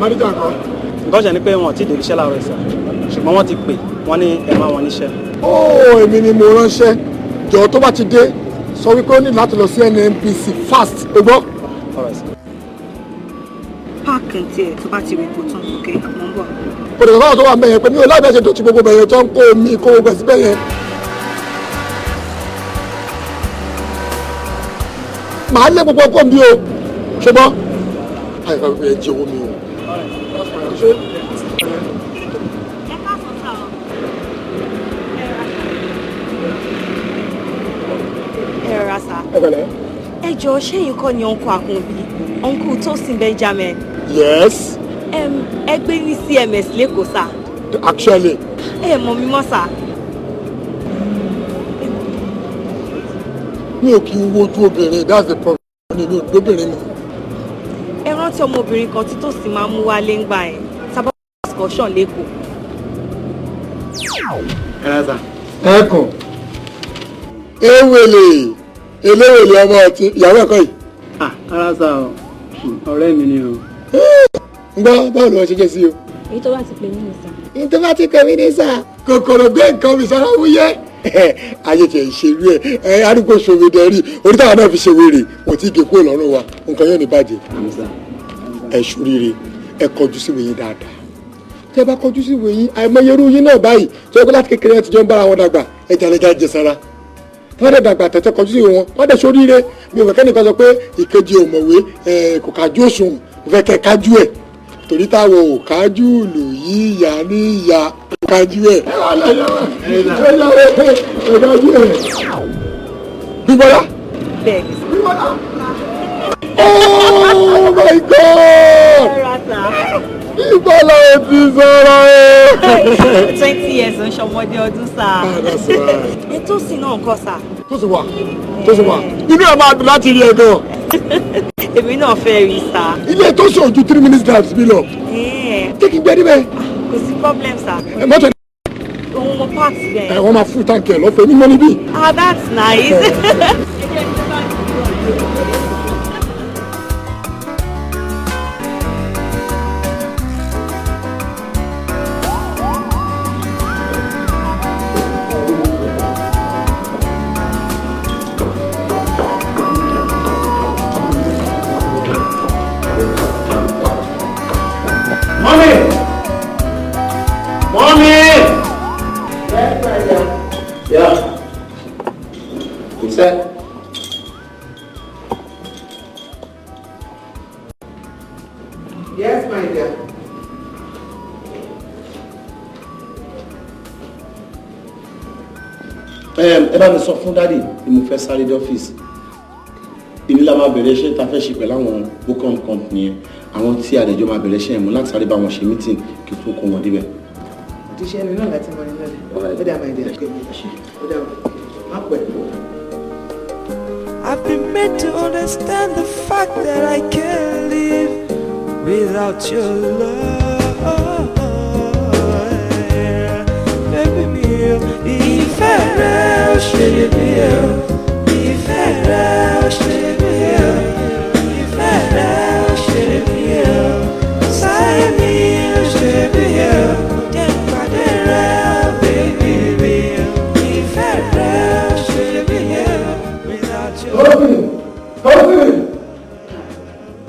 Manager kan. Nǹkan ṣe ni pé wọn ò tí ì débi iṣẹ́ láàárọ̀ ìsà, ṣùgbọ́n wọ́n ti pè wọ́n ní ẹ máa wọn níṣẹ́. Ó èmi ni mo ránṣẹ́. Jọ̀ọ́, tó bá ti dé, sọ wípé ó ní láti lọ sí NNPC fast, o gbọ́. Páàkì tiẹ̀ tó bá ti rí ipò tán, ok, mo ń bọ̀. Kò dẹ̀ sọ́wọ́n tó wà mẹ́yẹn pé mi ò láì bẹ́ẹ̀ ṣe dọ̀tí gbogbo bẹ̀yẹn tó ń kó omi kó gbogbo ẹ̀ síbẹ̀ yẹn. Màá lé gbogbo ọkọ mi o, ṣùgbọ́n àyíká ẹ jí owó mi o. Ṣé Ẹ káàsán sá o. Ẹ rọra sá. Ẹ pẹ̀lẹ́. Ẹ jọ̀ọ́, ṣé yín kọ́ ni uncle Àkànbí, uncle Tósìn Benjamin? Yes. Ẹ gbé ní CMS lẹ́kọ̀ọ́ sá. Actually. Ẹ mọ̀ mi mọ́ sá. Mi ò kí ń wojú obìnrin, that's the problem, mi ò gbóbìnrin mọ́. Ẹ rántí ọmọbìnrin kan tí Tósìn máa ń mú wálé ńgbà yẹn, sábà excursion lẹ́kọ̀ọ́? Ẹ rà sà. Ẹkùn ewele eléwèlé ọmọ ọtí ìyàwó ẹ̀kọ́ yìí. Rárá sà o, ọ̀rẹ́ mi ni o. Ń gbọ́, báwo ni wọ́n ṣe jẹ́ sí o? Èyí tó bá ti pè mí ní sà. Ní tó bá ti pè mí ní sà. Kòkòrò gbé nǹkan mi sára wúyẹ́, ayé tiẹ̀ ṣerú ẹ̀ ẹ arúgbó ṣòwò dẹ̀ rí orí táwọn náà fi ṣe wèrè, wọn ti gé kúrò lọ́rùn wa, nǹkan yóò ní bàjẹ́. Ẹ ṣoríire, ẹ kọjú sí wèyí dáadáa. Tẹ bá kọjú sí wèyí, àìmọye irú yín náà báyìí tó yẹ kó láti kékeré ẹ ti jọ ń bára wọn dàgbà, ẹ jalè já jẹsara tí wọ́n dẹ̀ dàgbà tẹ̀tẹ̀ kọjú sí wọn, wọ́n dẹ̀ ṣoríire. Mi ò fẹ́ kẹ́nìkan sọ pé ìkejì ò mọ̀wé ẹ kò kájú òṣùwọ̀n, mo fẹ́ kẹ́ kájú ẹ̀ torí táwọn ò kájú lù yíyà níyà. Kájú ẹ̀. Kájú ẹ̀. Bímbọ́lá. Bẹ́ẹ̀ni. Bímbọ́lá. Oh my God! Bímbọ́lá ò ti sọ̀rọ̀ o. 20 years ń ṣọmọdé ọdún sá. That's right. Ètò sì náà ń kọ́ sá. Tó sì wà, tó sì wà. Inú ẹ̀ máa dùn láti rí ẹ gan. Èmi náà fẹ́ rí sá. Ilé tó sọ ju 3 minutes drive sí mi lọ. Jẹ́ kí n gbé níbẹ̀. Kò sí problem sá. Ẹ mọ́tò Òun mo park síbẹ̀. ẹ wọ́n máa fún táǹkì ẹ̀ lọ́fẹ̀ẹ́ mímọ́ níbí. Ah, that's nice. Mommy! Mommy! Yeah. Sir. Yes, my dear. Ẹ bá mi sọ fún daddy ni mo fẹ́ sáré dé ọ́fíìsì. Ìní la máa bẹ̀rẹ̀ iṣẹ́ ta fẹ́ ṣe pẹ̀lú àwọn Bocom company yẹn, àwọn tí àdẹjọ́ máa bẹ̀rẹ̀ iṣẹ́ yẹn, mú láti sáré bá wọn ṣe meeting kí n tó kó wọn débẹ̀. Òtíṣẹ́ ẹni náà láti mọ ní lọ́lẹ̀. Ó dà, my dear. Ó dà, má pẹ́. I've been made to understand the fact that I can't live without your love. Baby mi o, ìfẹ́ rẹ ò ṣe mí o, ìfẹ́ rẹ ò ṣe mí o, ìfẹ́ rẹ ò ṣe mí o, sáyé mi ò ṣe mí o, jẹ́ n pàdé rẹ, baby mi o, ìfẹ́ rẹ ò ṣe mí o, without your Tósìn!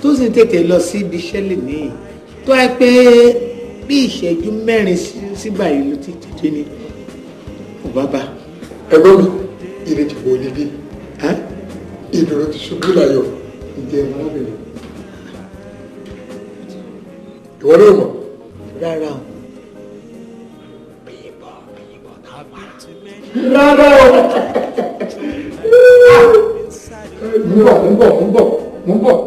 Tó sì tètè lọ sí ibi iṣẹ́ lè ní tó ẹ pé bí ìṣẹ́jú 4 sígbà yìí ló ti tètè ní kò bá bá. Ẹ̀gbọ́n mi, ìrètí wò lè dé. Ìdùnnú ti ṣubú láyọ̀. Ǹjẹ́ arábìnrin? Ìwọ ló mọ̀. Rárá o. Rárá o. Mo ń bọ̀, mo ń bọ̀, mo ń bọ̀, mo ń bọ̀.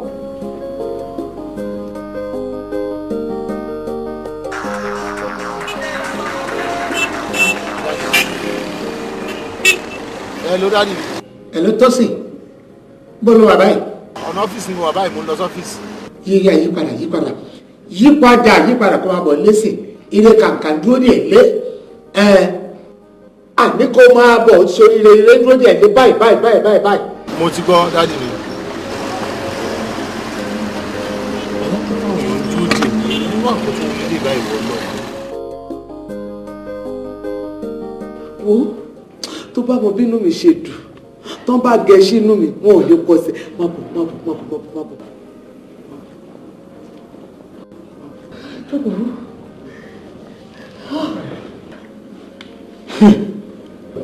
Hello, daddy. Hello, Tósìn, bó ló wà báyìí? Ọ̀nà ọ́fíìsì ni mo wà báyìí, mo ń lọ sọ́fíìsì. Yíyá, yípadà, yípadà, yípadà, yípadà, kó máa bọ̀ lẹ́sìn. Ire kàǹkà dúró dè lé ẹ. Àní kó máa bọ̀ sórí ire, ire dúró dè lé báyìí báyìí báyìí báyìí báyìí. Mo ti gbọ́, daddy mi. Àwọn tó fáwọn èèyàn dúró dè mí nínú àkótó orílẹ̀ báyìí wọ́n lọ. Wo, tó bá mọ bínú mi ṣe dùn, tán bá gẹṣí inú mi, wọn ò ní kọsẹ̀. Má bọ̀, má bọ̀, má bọ̀, má bọ̀, má bọ̀.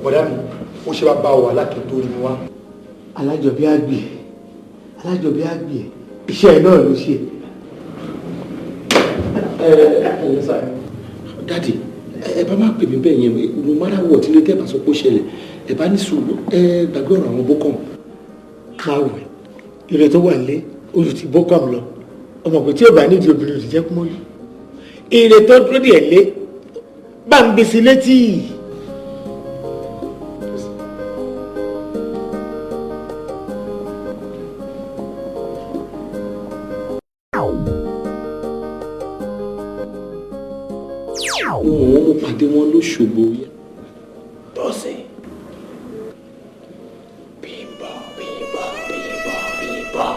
Bọ̀dá mi, ó ṣe wá bá wàhálà kí n tó rí mi wá. Alájọbí àgbè, alájọbí àgbè, iṣẹ́ ẹ̀ náà ló ṣe. Daddy, ẹ bá má pè mí bẹ́ẹ̀ yẹn. No matter what ilé tẹ́ bá sọ pé ó ṣẹlẹ̀, ẹ bá ní sùúrù, ẹ gbàgbé ọ̀rọ̀ àwọn Bocom. Máa wẹ̀, ire tó wà nílé oṣù tí Bocom lọ, ọmọ pé tí ò bá nídìí obìnrin ò sì jẹ́ kú mọ́lú. Ire tó dúró díẹ̀ lé bá ń gbèsè létí. Mo mọ̀ wọ́n, mo pàdé wọn lóṣogbo. Tósìn. Bímbọ́, Bímbọ́, Bímbọ́, Bímbọ́.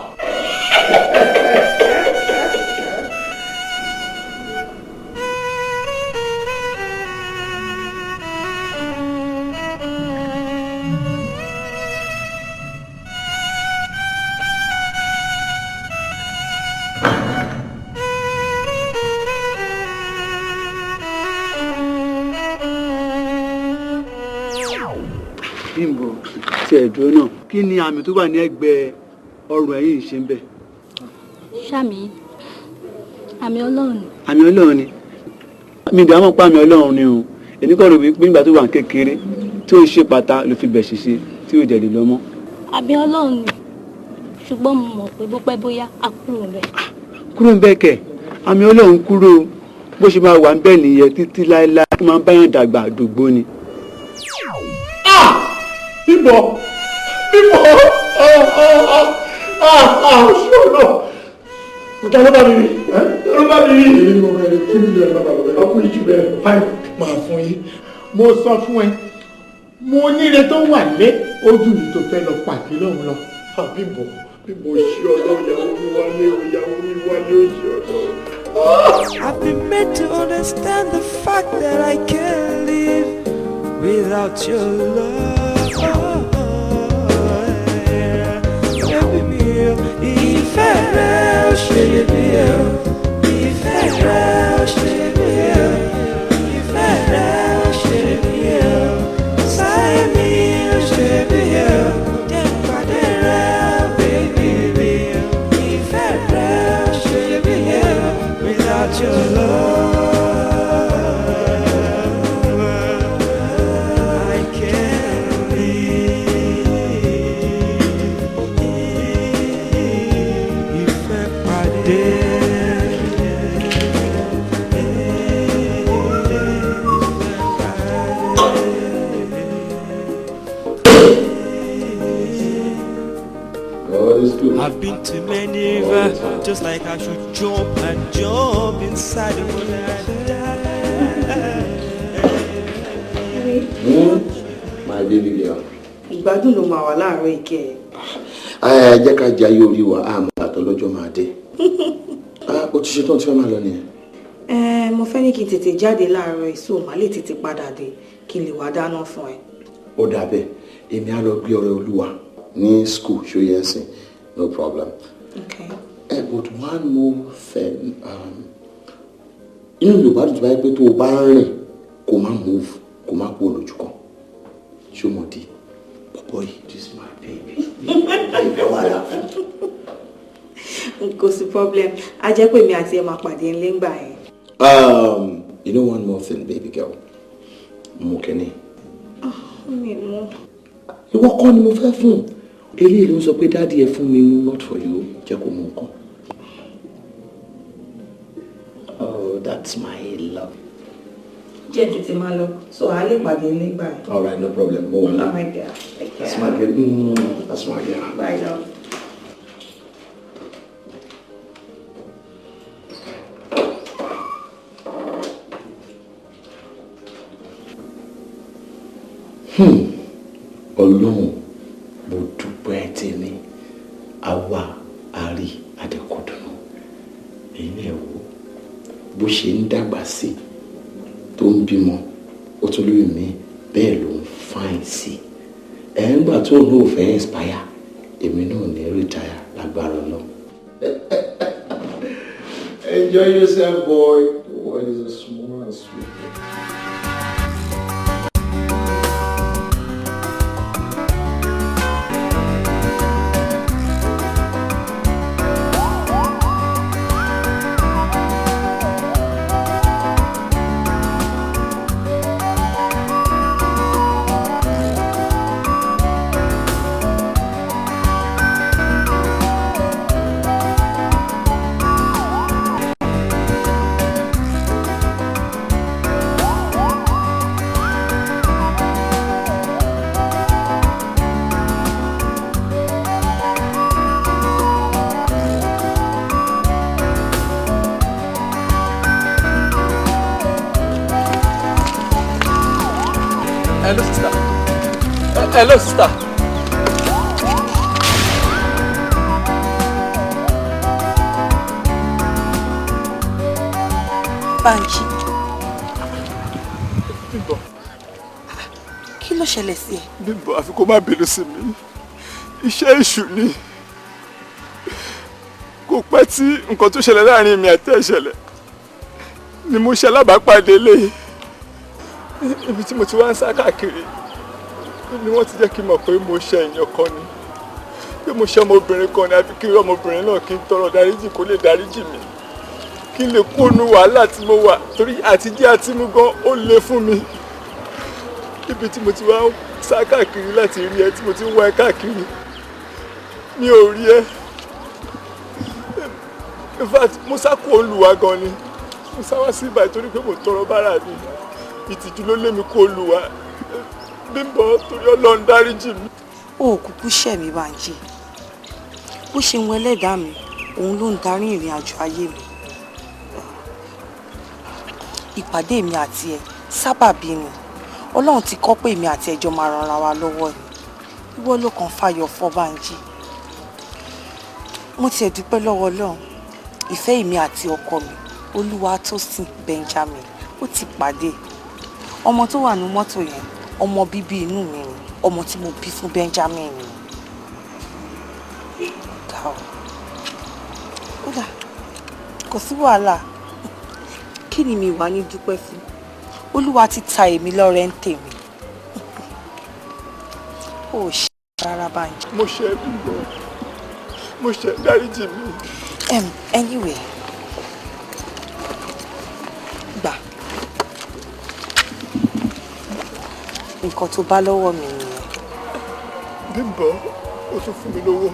Bímbọ́, tí ẹ̀ dúró náà, kí ni àmì tó wà ní ẹ̀gbẹ́ ọrùn ẹ̀yìn ṣe ń bẹ̀? Sàmì àmì Ọlọ́run. Àmì Ọlọ́run ni. Mi ìdí àmọ́ pa àmì Ọlọ́run ni o. Èmi kàn rò wípé nígbà tó wà ní kékeré tí ó ṣe pátá ló fi bẹ̀ ṣiṣẹ́ tí ó jẹ̀ lè lọ mọ́. Àbí Ọlọ́run ni, ṣùgbọ́n mo mọ̀ pé bó pẹ́ bóyá a kúrò ń bẹ̀. Kúrò ń bẹ̀ kẹ̀, àmì Ọlọ́run kúrò bó ṣe máa wà ń bẹ̀ nìyẹn títí láéláé tó máa ń báyàn dàgbà dògbó ni. Bímbọ́ Bímbọ́ ṣọlọ ta ló bá mi rí ta ló bá mi rí. Èmi ni mo bẹ̀rẹ̀ 2 million bàbá bàbá ọkùnrin jù bẹ́ẹ̀ 5 máa fún yín. Mo sọ fún ẹ, mo níre tó wà lé ojú mi tó fẹ́ lọ pàdé lọ́hùn lọ. Bímbọ́ Bímbọ́ ṣe ọ̀dọ́ ìyàwó mi wálé ìyàwó mi wálé ó ṣe ọ̀dọ́. I've been made to understand the fact that I can't live without your love. Baby mi o, ìfẹ́ rẹ ó ṣe iyebíye o, ìfẹ́ rẹ ó ṣe iyebíye o, ìfẹ́ rẹ ó ṣe iyebíye o, sáyé mi ó ṣe iyebíye o, jẹ́ n pàdé rẹ baby mi o, ìfẹ́ rẹ ó ṣe iyebíye o, without your love I can't live. Ìfẹ́ pàdé. God is good. I've been to many rivers, just like I should jump and jump inside the water and die. My baby girl. Ìgbádùn ló máa wà láàárọ̀ ìkẹ́ ẹ̀. Ẹ jẹ́ ká jayé orí wa, àmọ́ àtọ́ lọ́jọ́ máa dé. O ti ṣetán tí wọ́n máa lọ nìyẹn. Ẹ mo fẹ́ ní kí n tètè jáde láàárọ̀ èso màá lè tètè padà dé kí n lè wá dáná fún ẹ. Ó dà bẹ́ẹ̀, èmi á lọ gbé ọrẹ Olúwa ní school ṣóyẹ ẹ̀sìn, no problem. Okay. But one more thing, inú Yorùbá dùn tó bá yẹ pé tó o bá ń rìn kó má move kó má kú olójú kan. Ṣé o mọ̀ di? Bọ̀bọ̀ yìí, this is my baby. Ìfẹ́ wà lá. Kò sí problem, a jẹ́ pé èmi àti ẹ máa pàdé ńlé ńgbà yẹn. You know one more thing, baby girl. Mo kẹ́ni. Mi mú. Ìwọ kọ́ ni mo fẹ́ fún. Eléyìí ló ń sọ pé daddy ẹ fún mi mú, not for you. Jẹ́ kó mú nǹkan. Oh, that's my love. Jẹ́ tètè máa lọ, so a lè pàdé ńlé ńgbà yẹn. All right, no problem. Mo wà All lá. right, girl. Take care. That's my girl. That's my girl. Bye, love. Ọlọ́run, mo dúpẹ́ tèmi, àwa àrí àdẹ̀kọ̀dùnú. Èyí náà wò bó ṣe ń dàgbà sí tó ń bímọ, ó tún lóyún mi bẹ́ẹ̀ ló ń fáìn sí ẹ̀ ń gbà tó ní òfẹ́ expire, èmi náà ní retire lágbára Ọlọ́run. Enjoy yourself, boy. The world is a small and sweet place. Hello, sister. Hello, sister. Bánjí, Bímbọ́, kí ló ṣẹlẹ̀ sí ẹ? Bímbọ́, àfi kó má bínú sí mi. Iṣẹ́ èṣù ni. Kò pẹ́ tí nǹkan tó ṣẹlẹ̀ láàrin mi àti ẹ̀ ṣẹlẹ̀ ni mo ṣe alábàápàdé lé. Ibi tí mo ti wá ń sá káàkiri ni wọ́n ti jẹ́ kí n mọ̀ pé mo ṣe èèyàn kan ni. Pé mo ṣe ọmọbìnrin kan ni, àfi kí ọmọbìnrin náà kí n tọrọ dáríjì kó lè dáríjì mi. Kí n lè kó nu wàhálà tí mo wà torí àtijẹ́ àtimú gan ó le fún mi. Ibi tí mo ti wá sá káàkiri láti rí ẹ, tí mo ti ń wá ẹ káàkiri, mi ò rí ẹ. In fact, mo sá kúrò lùwà gan ni. Mo sá wá sí ibà torí pé mo tọrọ bára mi. Ìtìjú ló lé mi kó lùwà. Bímbọ́, torí Ọlọ́run dáríjì mi. O ò kúkú ṣẹ̀ mí, Bánjí. Bó ṣe wọn ẹlẹ́dàá mi, òun ló ń darí ìrìn àjò ayé mi. Ìpàdé mi àti ẹ sábàbí ni. Ọlọ́run ti kọ́ pé èmi àti ẹjọ́ máa ranra wa lọ́wọ́ ni. Ìwọ ló kàn fàyọ̀ fọ́, Bánjí. Mo tiẹ̀ dúpẹ́ lọ́wọ́ Ọlọ́run. Ìfẹ́ èmi àti ọkọ mi, Olúwatósìn Benjamin, ó ti pàdé. Ọmọ tó wà ní mọ́tò yẹn, ọmọ bíbí inú mi ni, ọmọ tí mo bí fún Benjamin ni. Ga o. Ó dà, kò sí wàhálà. Kí ni mi wà ní dúpẹ́ fún? Olúwa ti ta èmi lọ́rẹ ń tèmi. Ó ṣe rárá, Bánjí. Mo ṣe, Bímbọ́, mo ṣe, dáríjì mi. Anyway, gbà, nǹkan tó bá lọ́wọ́ mi nìyẹn. Bímbọ́, ó tún fún mi lówó.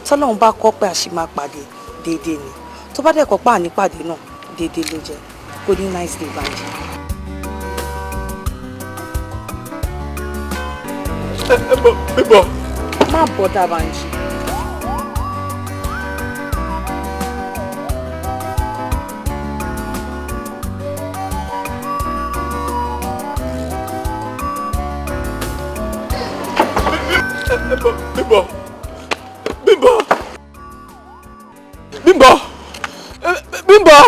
Tọ́lọ́run bá kọ́ pé a ṣì máa pàdé, déédéé ni. Tó bá dẹ̀ kọ́ pé àní pàdé náà, déédéé ló jẹ́. Kò ní nice day, Bánjí. Ẹ bọ, Bímbọ́. Má bother, Bánjí. Bímbọ́, Bímbọ́, Bímbọ́, Bímbọ́.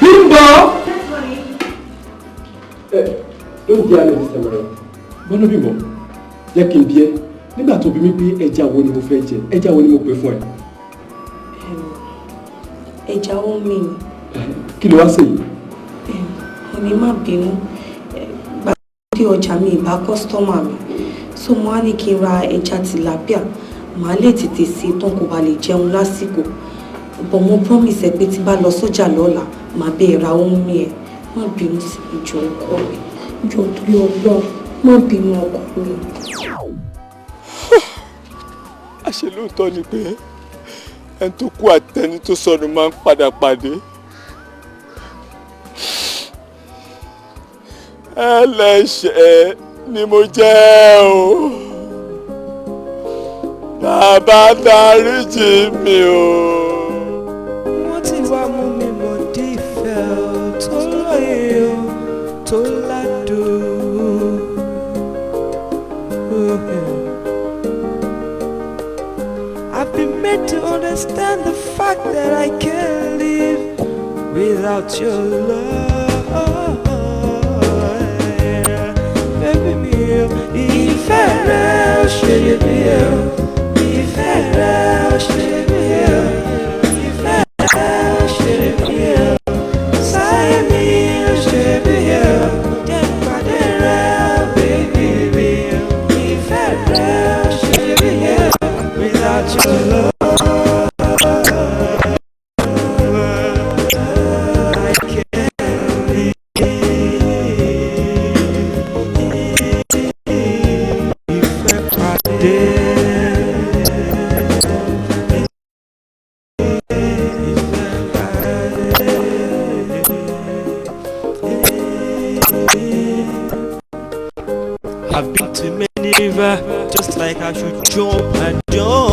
Bímbọ́. Ẹ ló ń di alẹ́ ní sẹ́mẹ̀rẹ̀ gbọ́dọ̀. Bímbọ́, jẹ́ kí n bi ẹ́. Nígbà tó bi mí pé ẹja wo ni mo fẹ́ jẹ, ẹja wo ni mo pè fún ẹ? Ẹja ó mì ní. Kí ló wá sí yìí? Òní, má bínú. Gbà dé ọjà, mi ìbá customer mi, so mo á ní kí n ra ẹja tilapia, màá lè tètè sè tán kó ba lè jẹun lásìkò. But mo promise ẹ pé tí bá lọ sọ́jà lọ́la, màá bẹ́ẹ̀ ra ohun mi. Ẹ má bínú sí mi, jọ ọkọ mi, jọ, torí Ọlọ́run, má bínú, ọkọ mi. Àṣé lóòótọ́ ni pé ẹni tó kú àtẹni tó sọnù máa ń padà pàdé. Ẹlẹ́ṣẹ̀ ni mo jẹ́ o, bàbá, dáríjì mi o. Wọ́n ti wá mú mi mọ̀ dé ìfẹ́ o tó lóye o tó ládùn. I've been made to understand the fact that I can't live without your love. Baby mi o, ìfẹ́ rẹ ó ṣe iyebíye o, ìfẹ́ rẹ ó ṣe iyebíye o, ìfẹ́ rẹ ó ṣe iyebíye o, sáyé mi ó ṣe iyebíye o, jẹ́ n pàdé rẹ, baby mi o, ìfẹ́ rẹ ó ṣe iyebíye o, without your love. I can't live. Ìfẹ́ pàdé. Ìfẹ́ pàdé. I've been to many river, just like I should jump and jump.